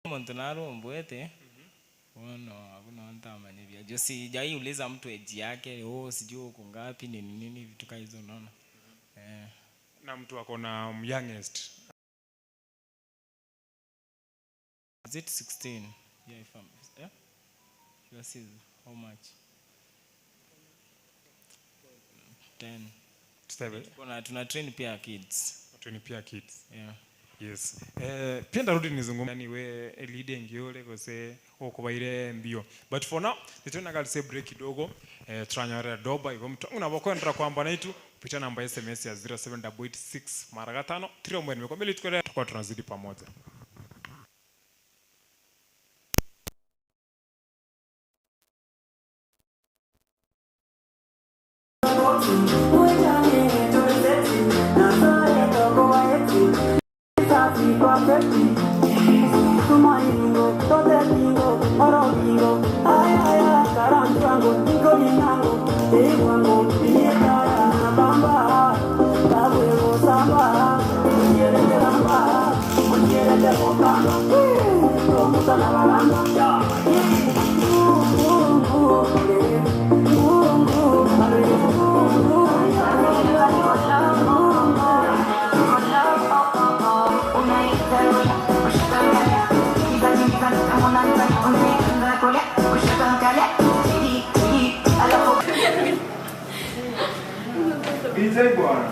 Speaker 12: Umuntu naro mbwete. Ono hakuna ntamani vya. Jo sijai uliza mtu age yake, oh sijui uko ngapi nini nini vitu kama hizo unaona.
Speaker 10: Na mtu ako na youngest.
Speaker 12: Is it 16? Yeah, if I'm, yeah? Yours is how much? 10.
Speaker 10: 7.
Speaker 12: Kuna tuna train pia kids.
Speaker 10: Train pia kids.
Speaker 12: Yeah.
Speaker 10: Yes. Pia ndarudi nizungumze yani we lead ngiole kose okubaire mbio. But for now, nitona gali break kidogo, tranyore doba igo mtu unabokwendera kwamba naitu kupitia namba SMS ya 07886 mara 5 3 nimekwambia tukole tutakuwa tunazidi pamoja. DJ bwana.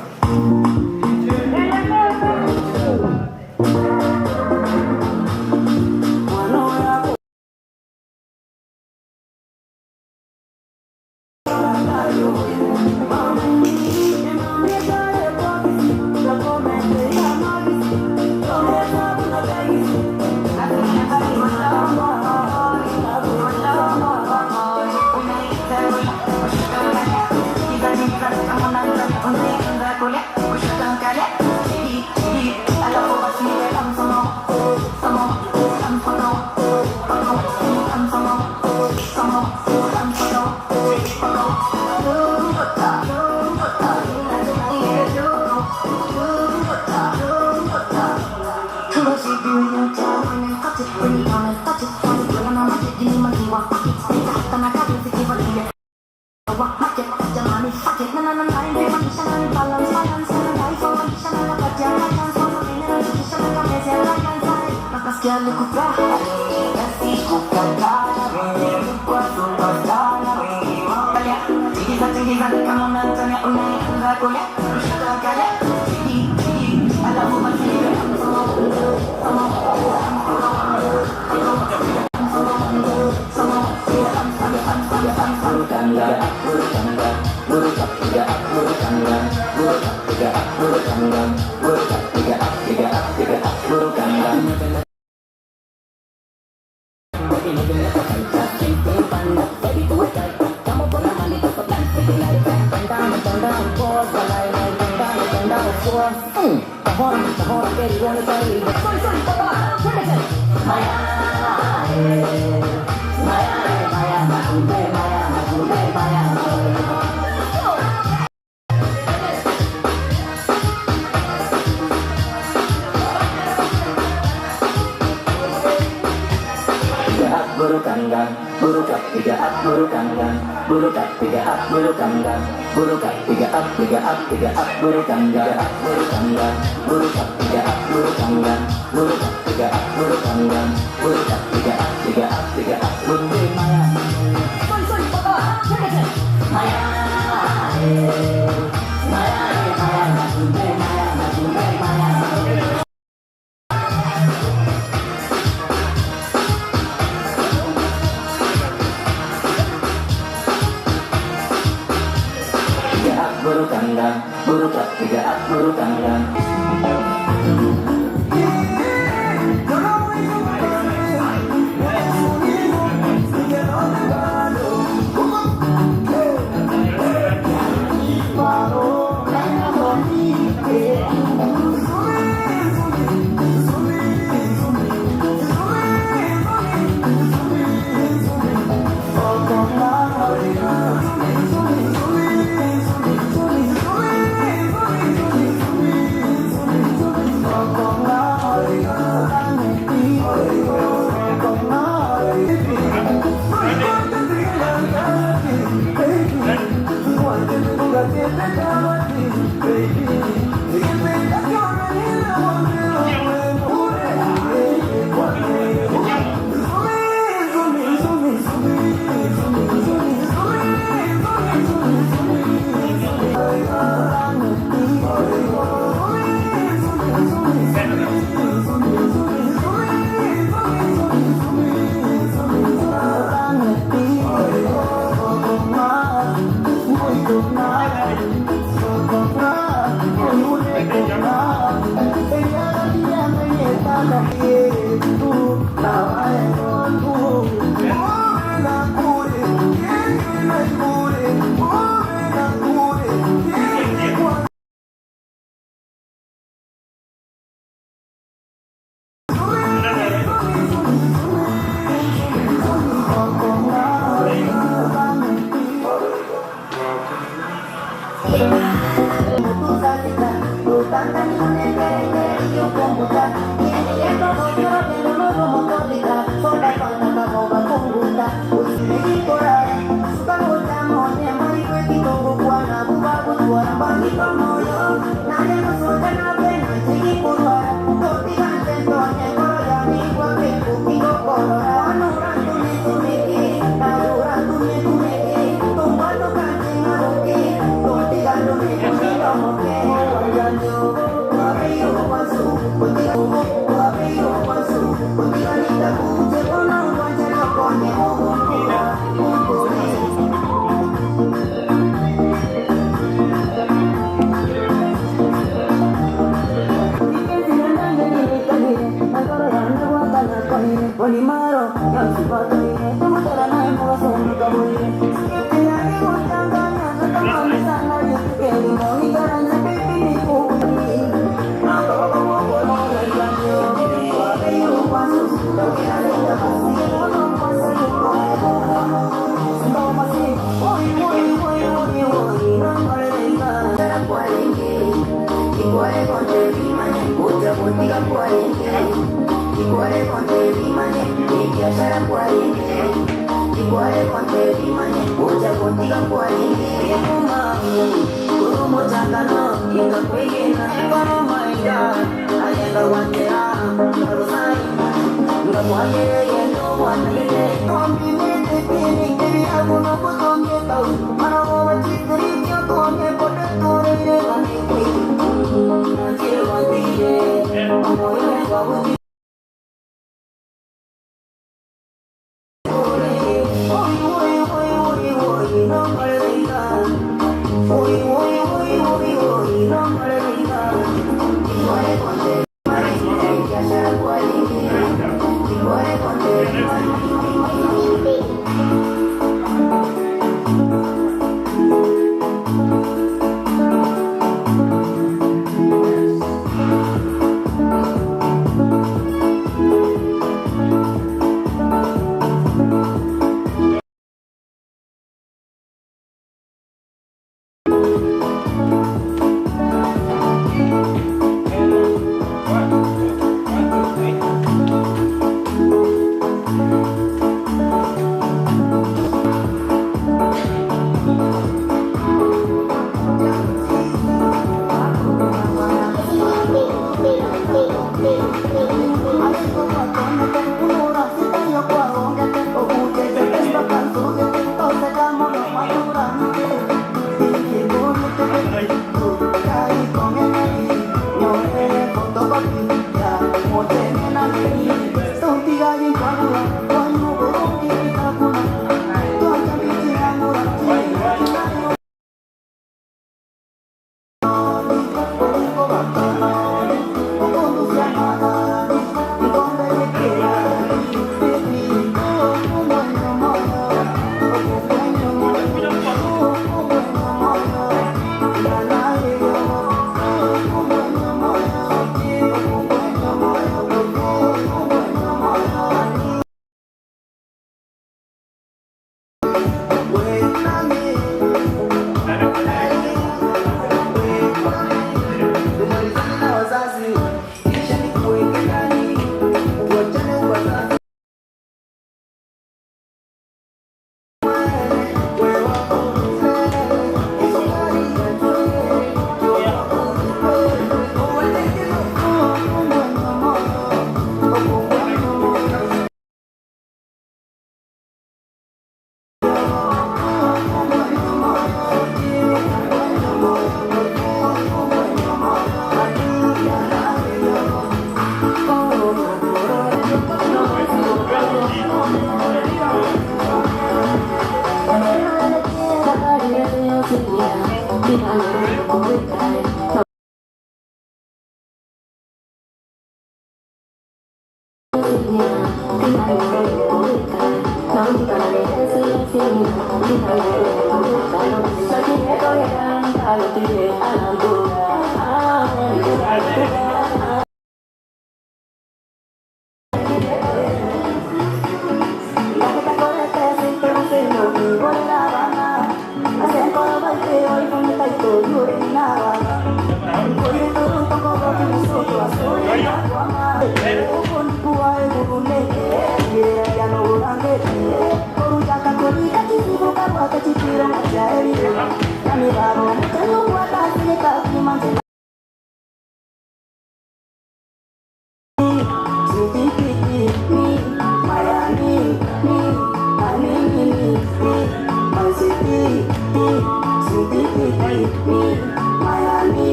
Speaker 14: me, my honey,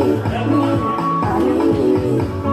Speaker 14: me, honey, me.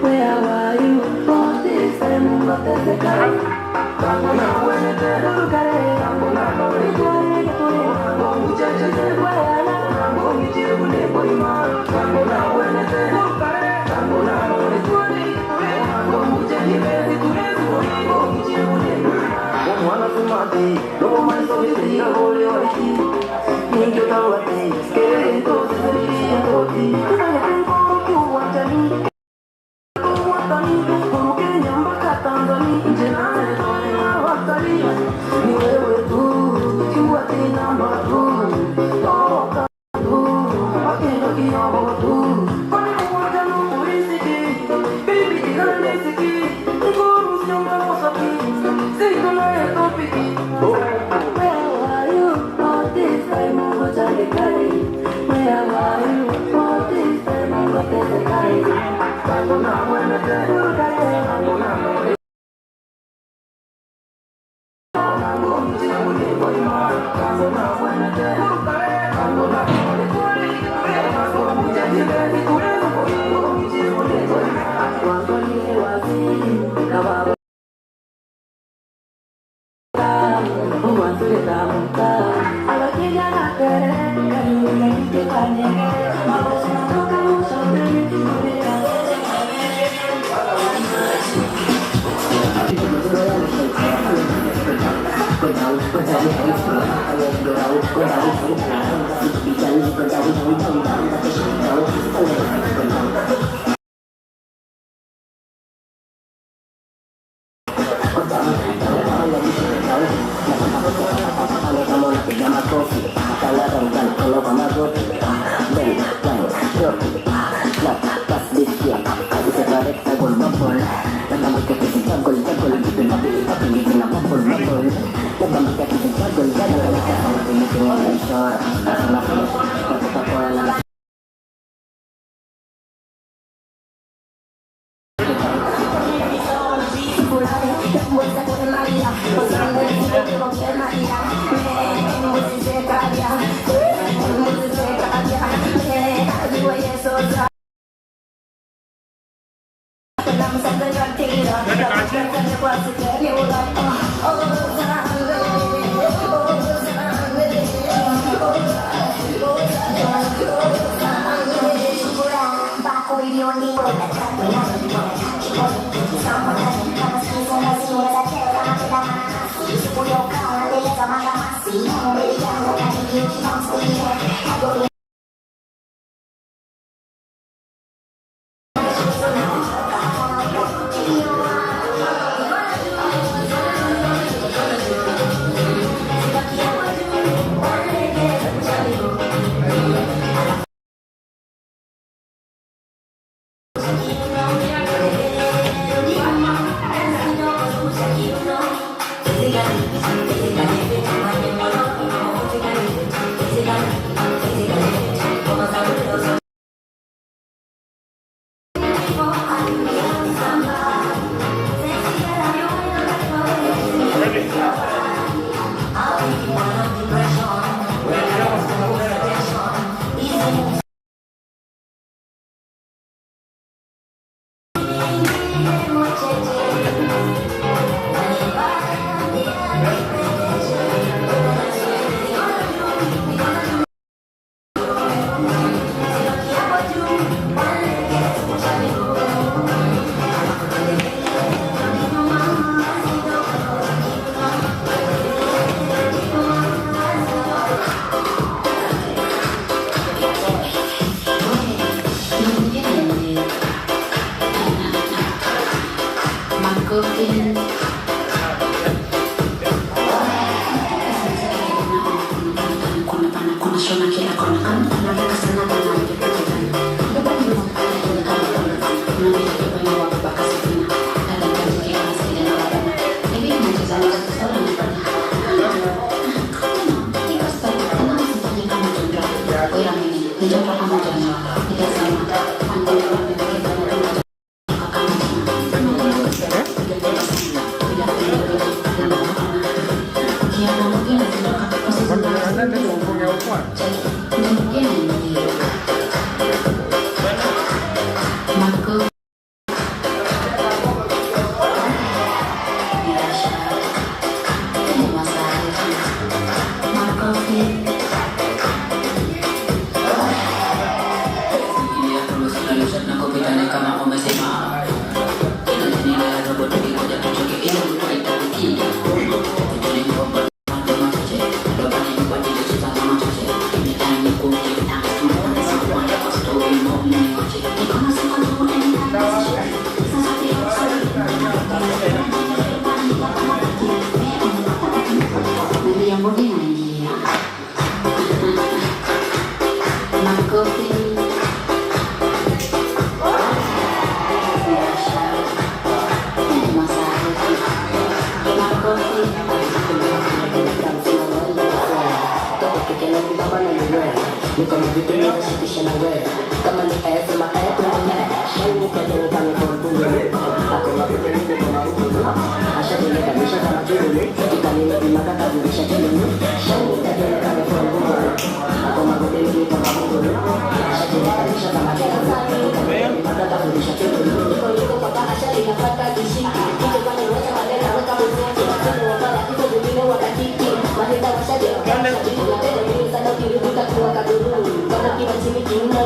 Speaker 15: Where are you?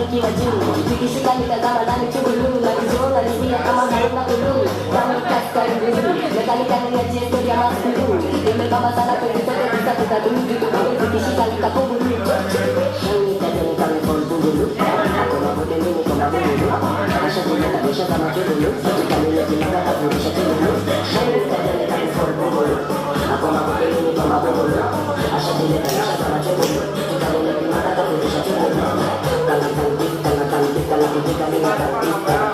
Speaker 15: nikiwa juu. Nikishuka nitazama ndani chugulu na kizoona nisia kama hauna kuluu. Kama kaskari guru, mekanika niachie story ya maskulu. Nimebamba sana kwenye sote tisa tutadumu vitu kama zikishika nikapungulu. Shani tajani kame fall bungulu. Akoma bude mimi kama bungulu. Asha jina kabisha kama chugulu. Tukamile jina kafurisha chugulu. Shani tajani kame fall bungulu. Akoma bude mimi kama bungulu. Asha jina kabisha kama chugulu. Tukamile jina kafurisha chugulu. Kala kanti kala kanti kala kanti kala kanti kala kanti kala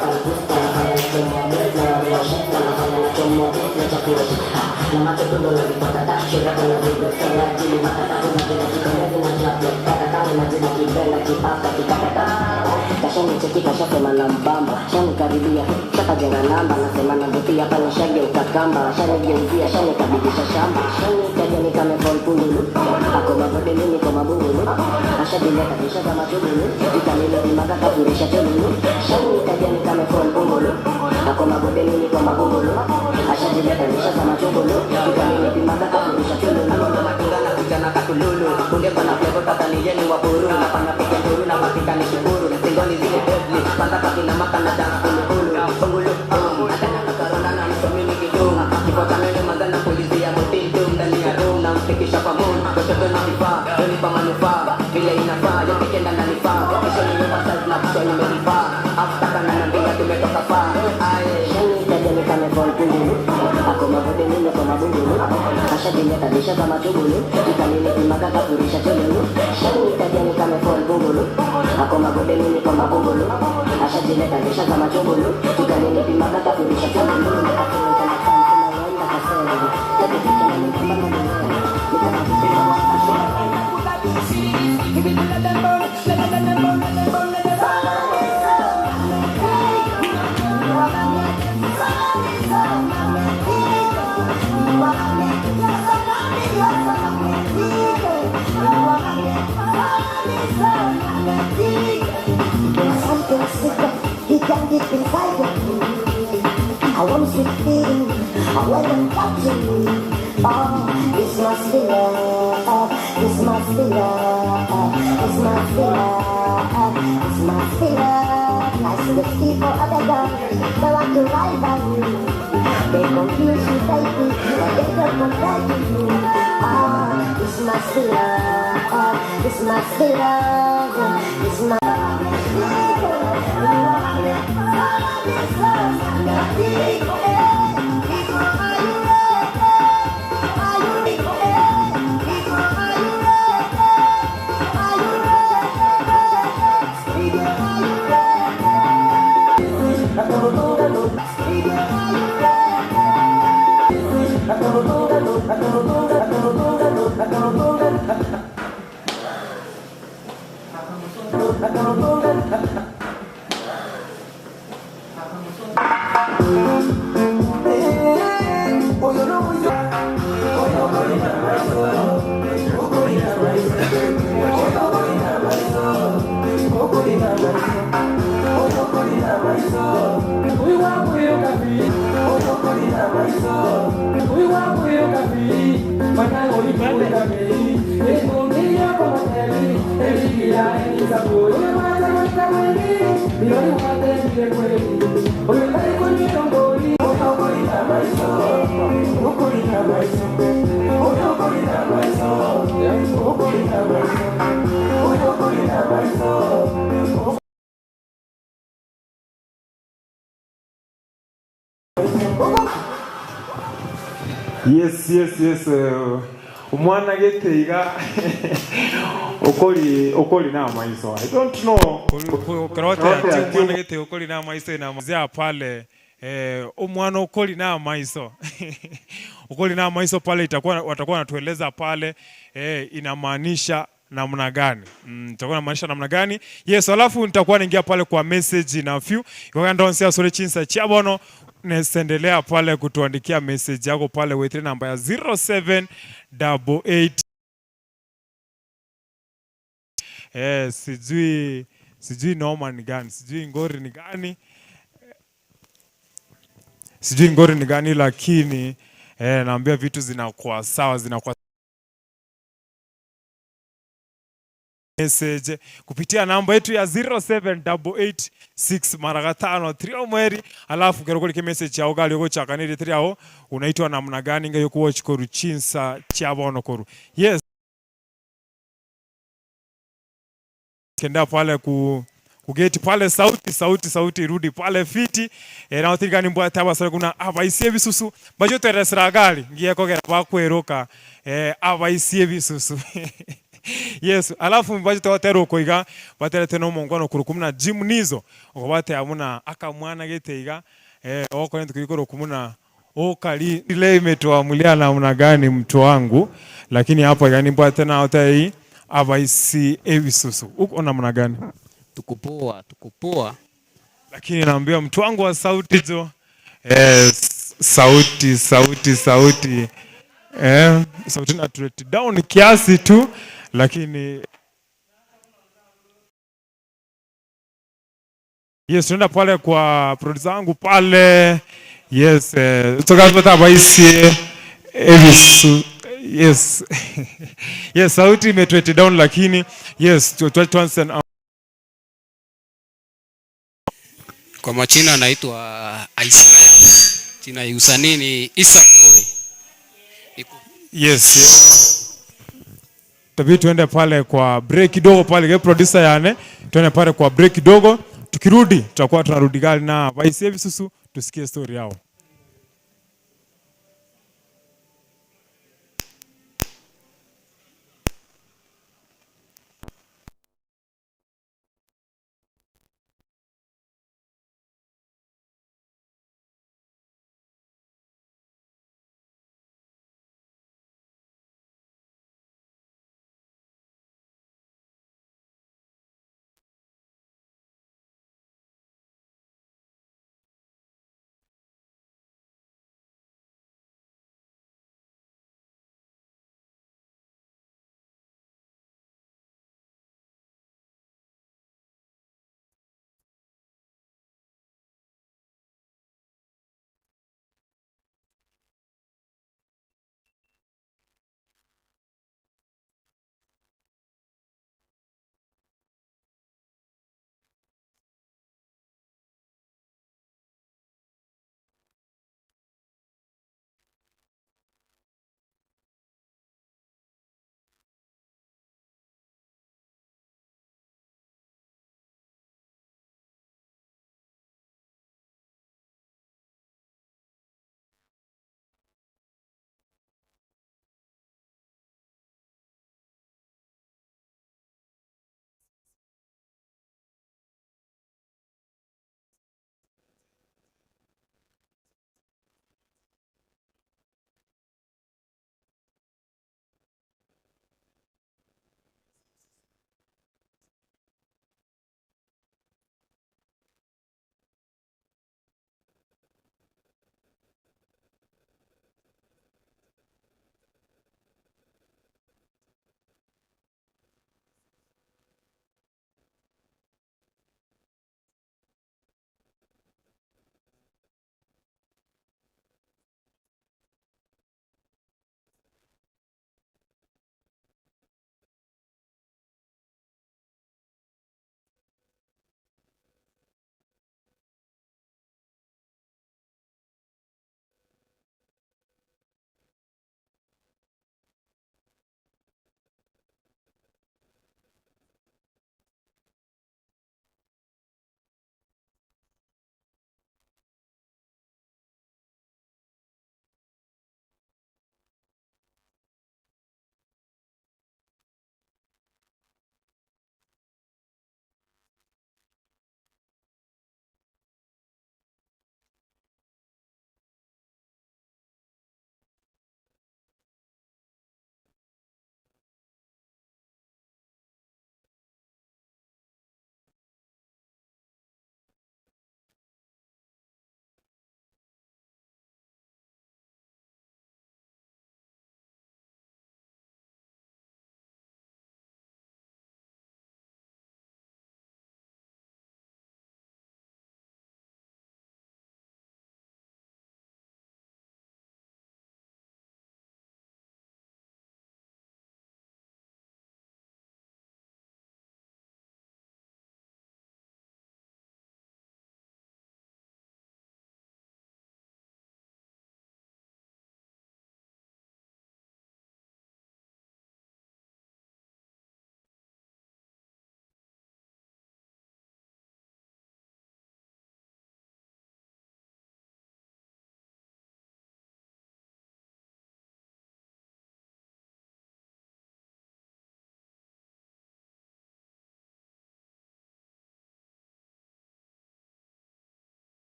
Speaker 15: kashasema na mbamba shanikaribia shakajenga namba nasema navutia pale shageuka kamba shanigeuzia shanikabidisha shamba shanikaja nikamefall pungulu ako mabode mimi kwa mabungulu ashadileta kisha kama chugulu ikamile kafurisha chululu shanikaja nikamefall pungulu ako mabode mimi kwa mabungulu ashadileta kisha kama chugulu ikamile kafurisha chululu
Speaker 16: matunga na kuja na katululu bunge pana flavor tataniyeni wa buru na pana piga nduru na mapika ni shukuru singoni zile deadly kwanza kakina makana dance kulukulu bungulu atana kakarona na msomini kidum kifo cha mene magana polisi ya mutindo ndani ya room na mfikisha kwa moon kushoto na vifaa yonipa manufaa vile inafaa yote kenda na nifaa kisha ni oversize na kisha nimelifaa after kana nambia tumetoka faa aye
Speaker 15: shani tajani kame fall pungulu ako mabode mimi kwa mabungulu ashadileta kisha kama chugulu ikamile kafurisha chululu shani tajani kame fall bungulu ako mabode mimi kwa mabungulu ashadileta kisha kama chugulu ikamile kafurisha chululu.
Speaker 14: Something sicker, he can get inside of me. I want to feel, I want to touch you. Oh, this must be love, this must be love, this must be love, this must be love. Like the people of the world, they want to rival you. They confuse you, baby, but they don't compare to you. Oh, this must be love, this must be love, this must
Speaker 10: Yes, yes, yes. Umwana geteiga ukoli ukoli na maiso. I don't know. Kurote ati umwana gete ukoli na maiso ina mazia pale. Umwana ukoli na maiso. Ukoli na maiso pale itakuwa watakuwa wanatueleza pale inamaanisha namna gani. Nitakuwa namaanisha namna gani? Yes, alafu nitakuwa naingia pale kwa message na few. Kwa ndonsia sore chinsa chabono nesendelea pale kutuandikia message yako pale with namba ya 0788. Sijui noma ni gani, sijui ngori ni gani. Sijui ngori ni gani lakini naambia vitu zinakuwa sawa, zinakuwa Message kupitia namba yetu ya 07886 mara 5 3 mweri alafu kerokoli ke message yao gali gochakanire 3 ao unaitwa namna gani ngayo kuwatch koru chinsa chabono koru. Yes, kenda pale kugeti pale sauti sauti sauti irudi pale fiti na otirikani mbwa tabasore kuna abaisie bisusu bajo teresera gali ngiye kogera bakweroka abaisie bisusu. Yes, alafu mbaje twatero koiga baterete no mongwano kuru kumna Jim Nizo okobate amuna akamwana geteiga okore tukikoro kumuna okali ile imetuamulia namna gani mtu wangu, lakini hapo yani mbwa tena otai abaisi ebisusu uko namna gani?
Speaker 17: Tukupoa, tukupoa.
Speaker 10: Lakini naambia mtu wangu wa sauti jo sauti sauti sauti sauti na tureti down kiasi tu, lakini yes, tunaenda pale kwa producer wangu pale. Yes, toka abaisi ebisu. Yes. Yes, sauti imetureti down lakini yes, tuanze.
Speaker 17: Kwa majina naitwa Isaiah. Jina ya usanii ni Isa Boy.
Speaker 10: Yes. Tabii tuende pale kwa break kidogo pale kwa producer yane, tuende pale kwa break kidogo, tukirudi tutakuwa tunarudi gari na Vice Bisusu tusikie story yao.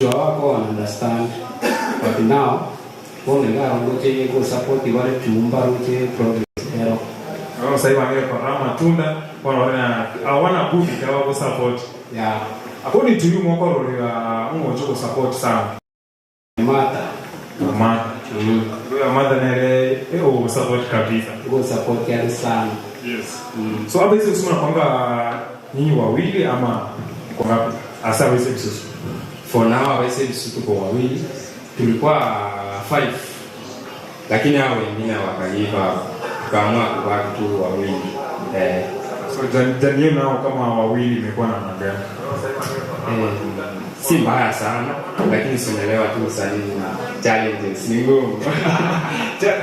Speaker 17: Wako wana understand but now bonega ngoje go support wale tumba ruje progress ero.
Speaker 10: Wao sasa hivi wangele kwa rama tunda wanaona hawana budi kama go support.
Speaker 17: Yeah.
Speaker 10: According to you mwako roliwa ungoje go support sana.
Speaker 17: Mata.
Speaker 10: Mata. Kwa mata nere o support kabisa.
Speaker 17: Go support yani sana.
Speaker 10: Yes. So hapa hizo usema kwamba nyinyi wawili ama kwa ngapi? Asa wewe sisi.
Speaker 18: For now wewe sisi tuko wawili. Tulikuwa 5. Lakini hao wengine wakagiva tukaamua kubaki tu wawili.
Speaker 10: So Daniel nao kama wawili imekuwa namna gani?
Speaker 18: Si mbaya sana, lakini sielewa tu usanii na challenges ni ngumu.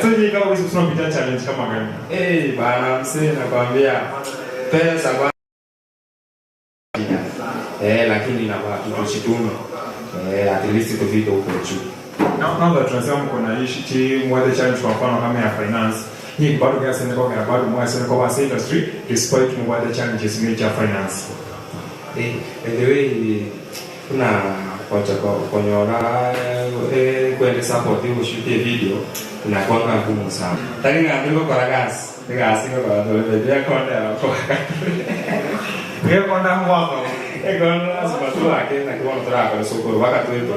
Speaker 10: So ni kama wewe unapitia challenge kama gani?
Speaker 18: Bana msee nakwambia pesa kwa lakini inafaa tujitume. At least tufike huko juu.
Speaker 10: Now that tunasema mko na issue team what the challenge kwa mfano kama ya finance. Ni bado gasi ni kwa bado mwase kwa basi industry despite what the challenges major finance.
Speaker 18: By the way kuna kocha konyora kwende support hiyo shoot video inakuwa ngumu sana. Tani ngandiko kwa gas, gas kwa kwa ndio konda kwa.
Speaker 10: Ndio konda mwako.
Speaker 18: Konda lazima tu ake na kwa mtra kwa soko wakati wetu.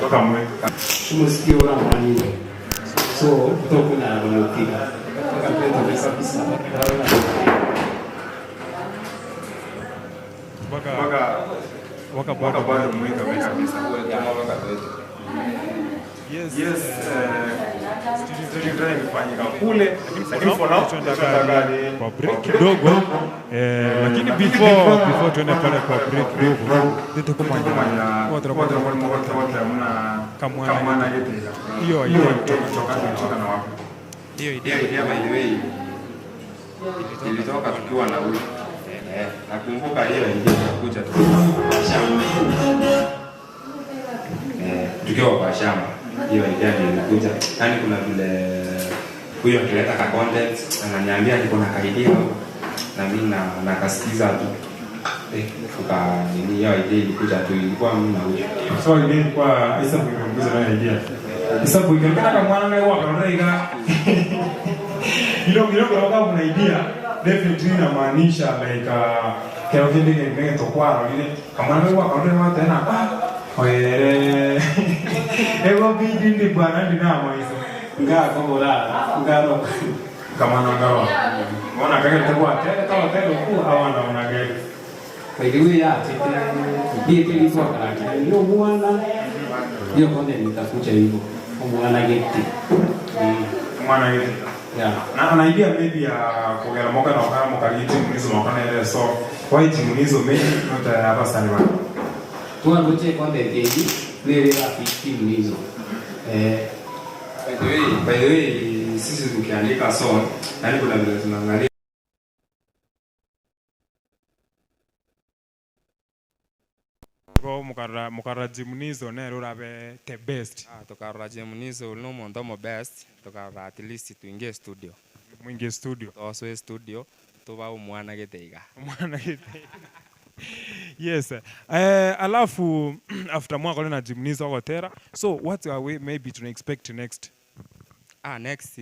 Speaker 10: Toka mwe.
Speaker 17: Tusikie ora mwanini. So tokuna na kabisa.
Speaker 10: Waka bado mweka kabisa. Yes. Studio drive imefanyika kule, lakini for now tunataka kwa break kidogo. Lakini before tuende pale kwa break kidogo, tutakumanya watu mna kamwana yetu. Hiyo kutoka na wapi?
Speaker 18: Hiyo idea by the way ilitoka tukiwa na huyu. Nakumbuka hiyo idea ilikuja tukiwa shamba. Tukiwa kwa shamba. Hiyo idea ndio ilikuja. Yaani kuna vile huyo akileta ka content ananiambia niko na ka idea na mimi nakasikiza tu. Tuka nini hiyo idea ilikuja tu ilikuwa mimi na huyo.
Speaker 10: So idea ilikuwa Isa kuingiza na idea. Isa kuingiza kama mwana naye wakaona Ilo kwa kuna idea definitely inamaanisha like kero kile kile tokwaro ile kama wewe wakaona tena oere ego bidi ndi bwana ndi na maiso
Speaker 17: nga komora ngaro
Speaker 10: kama ngaro ona kaka takuwa tena kama tena ku hawana ona gari
Speaker 17: by the way ya tete ndiye kilikuwa kana ndio mwana hiyo konde nitakuja hivyo mwana geti
Speaker 10: mwana geti.
Speaker 17: Yeah.
Speaker 10: Na ana idea maybe ya kugera moka na wakana moka timu hizo wakana ile so why timu hizo maybe not hapa sana bana.
Speaker 17: Tuwa ngoje konde keji lele la timu hizo.
Speaker 18: By the way sisi tukiandika song yani kuna vile tunaangalia
Speaker 10: go mukara jimunizo ne rurabe the best.
Speaker 18: Tukarora jimunizo no mondomo best tukarora at least tuingie studio.
Speaker 10: Mwingie studio.
Speaker 18: Toswe studio tuba mwana geteiga.
Speaker 10: Mwana geteiga. Yes. Alafu after mwaka na jimunizo wakotera. So what are we maybe to expect next?
Speaker 18: Next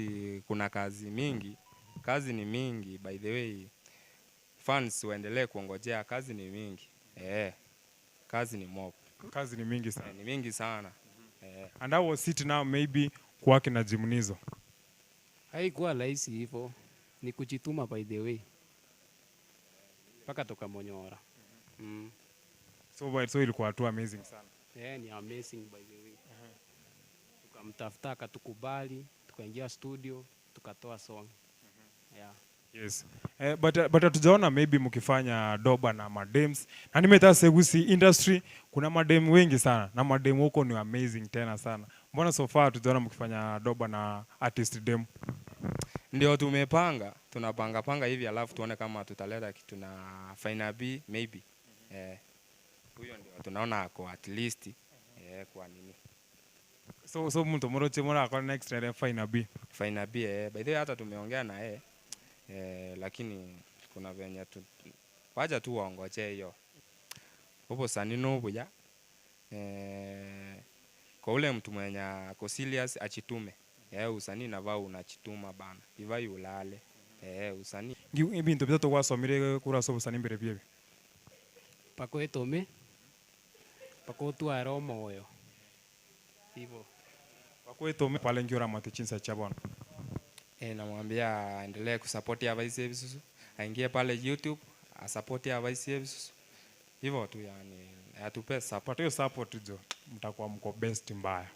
Speaker 18: kuna kazi mingi. Kazi ni mingi by the way. Fans waendelee kuongojea kazi ni mingi. Kazi ni mob.
Speaker 10: Kazi ni mingi sana.
Speaker 18: Ni mingi sana.
Speaker 10: And I was sit now maybe kwake na jimunizo.
Speaker 17: Haikuwa rahisi hivyo. Ni kujituma by the way. Paka toka monyora.
Speaker 10: So ilikuwa tu amazing sana.
Speaker 17: Ni amazing by the way. Tukamtafuta akatukubali, tukaingia studio, tukatoa song. Yeah.
Speaker 10: Yes. But hatujaona maybe mkifanya doba na madems. Na nimetaka segusi industry kuna madem wengi sana na madem huko ni amazing tena sana. Mbona so far hatujaona mkifanya doba na artist dem?
Speaker 18: Ndio tumepanga, tunapanga panga hivi alafu tuone kama tutaleta kitu na Final B maybe. Huyo ndio tunaona ako at least kwa nini.
Speaker 10: So mtu moroche mora kwa next ile Final B.
Speaker 18: Final B by the way hata tumeongea na yeye. Lakini kuna venye tu waja tu waongoje hiyo. Upo sanino buya. Kwa ule mtu mwenye ako serious achitume. Usanii navaa unachituma bana. Ivai ulale. Usanii.
Speaker 10: Ibintu bitatu gwasomire kurasa obusanii mbere biebi.
Speaker 17: Pako etome. Pako twara omoyo. Hivyo.
Speaker 10: Pako etome pale ngiora matichinsa cha bwana.
Speaker 18: Namwambia aendelee kusupport ya Vice Services. Aingie pale YouTube, asupport ya Vice Services. Hivyo tu yani, atupe support.
Speaker 10: Hiyo support jo, mtakuwa mko best mbaya.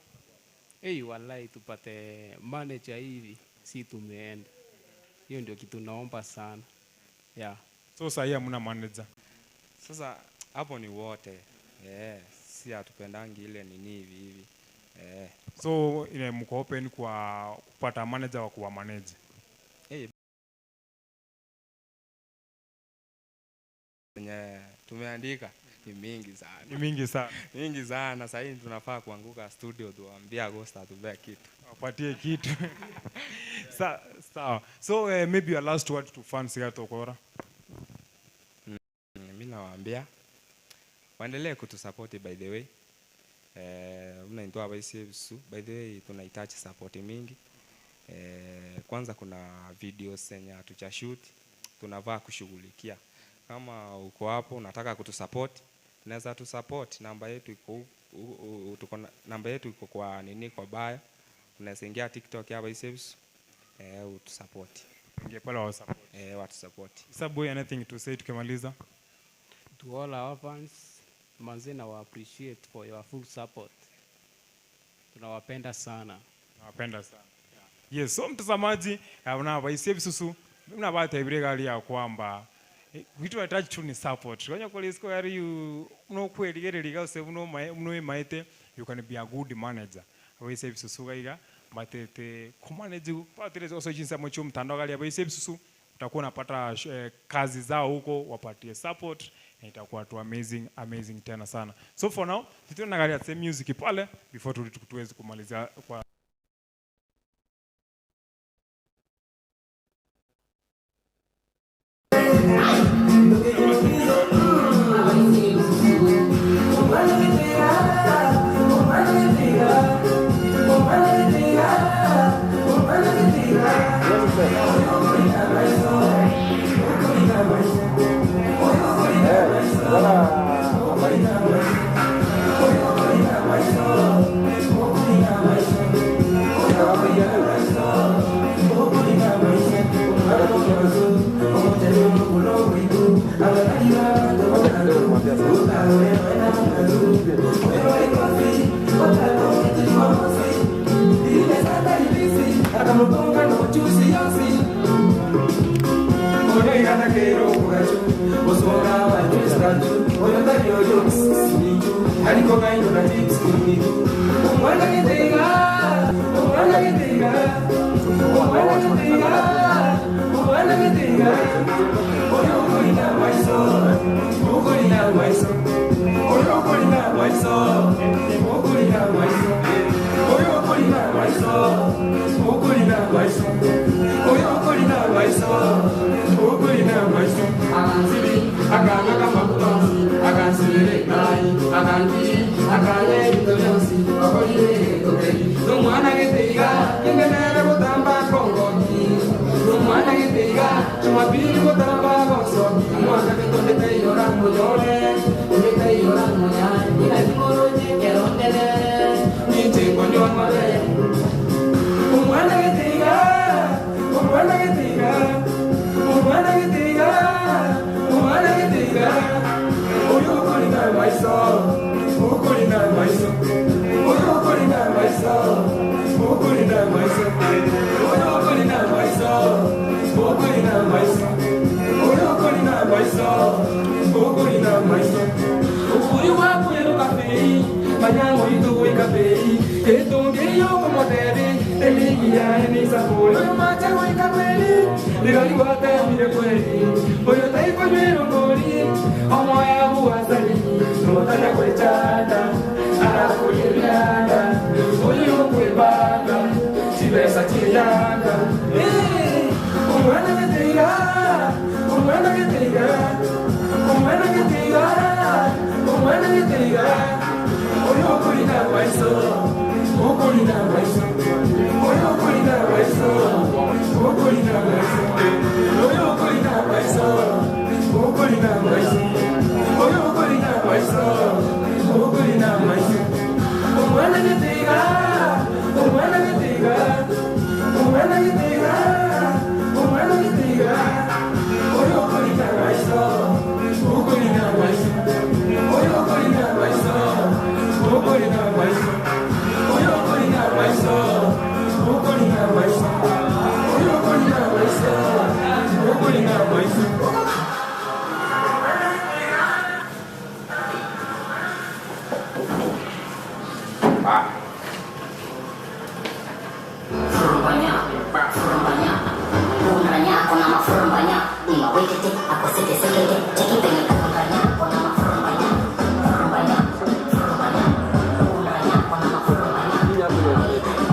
Speaker 17: Wallahi tupate manager hivi, si tumeenda. Hiyo ndio kitu naomba sana. Yeah.
Speaker 10: So sasa hii hamna manager.
Speaker 18: Sasa hapo ni wote. Si hatupendangi ile nini hivi hivi.
Speaker 10: So ile mko open kwa kupata manager wa kuwa manage.
Speaker 18: Tumeandika ni mingi sana.
Speaker 10: Ni mingi sana.
Speaker 18: Mingi sana. Sasa hivi tunafaa kuanguka studio tuambie Agosta atupee kitu.
Speaker 10: Apatie kitu. Sawa. So maybe your last word to fans ya Tokora.
Speaker 18: Mimi nawaambia waendelee kutusupport by the way. Mnaitoa Vice Services. By the way tunahitaji support mingi. Kwanza kuna videos zenye hatuja shoot tunavaa kushughulikia. Kama uko hapo unataka kutusupport, unaweza tusupport. Namba yetu iko tuko namba yetu iko kwa nini kwa bio. Unaweza ingia TikTok ya Vice Services, utusupport.
Speaker 10: Ingia pale wa support.
Speaker 18: Watu support.
Speaker 10: Sabu, anything to say tukimaliza?
Speaker 17: To all our fans, manze na wa appreciate for your full support. Tunawapenda sana.
Speaker 10: Tunawapenda sana. Yeah. Yes, so mtazamaji, na Vice Services, mnabata ibire ya kwamba kitu tunahitaji tu ni support. Kwenye kwa yari you no kweligereriga use no no maite you can be a good manager. Vice Services gaiga matete kumanage patire also jinsi mcho mtandao gali Vice Services utakuwa unapata kazi zao huko wapatie support na itakuwa tu amazing amazing tena sana. So for now tutaangalia same music pale before tuweze kumaliza kwa
Speaker 19: Thank you.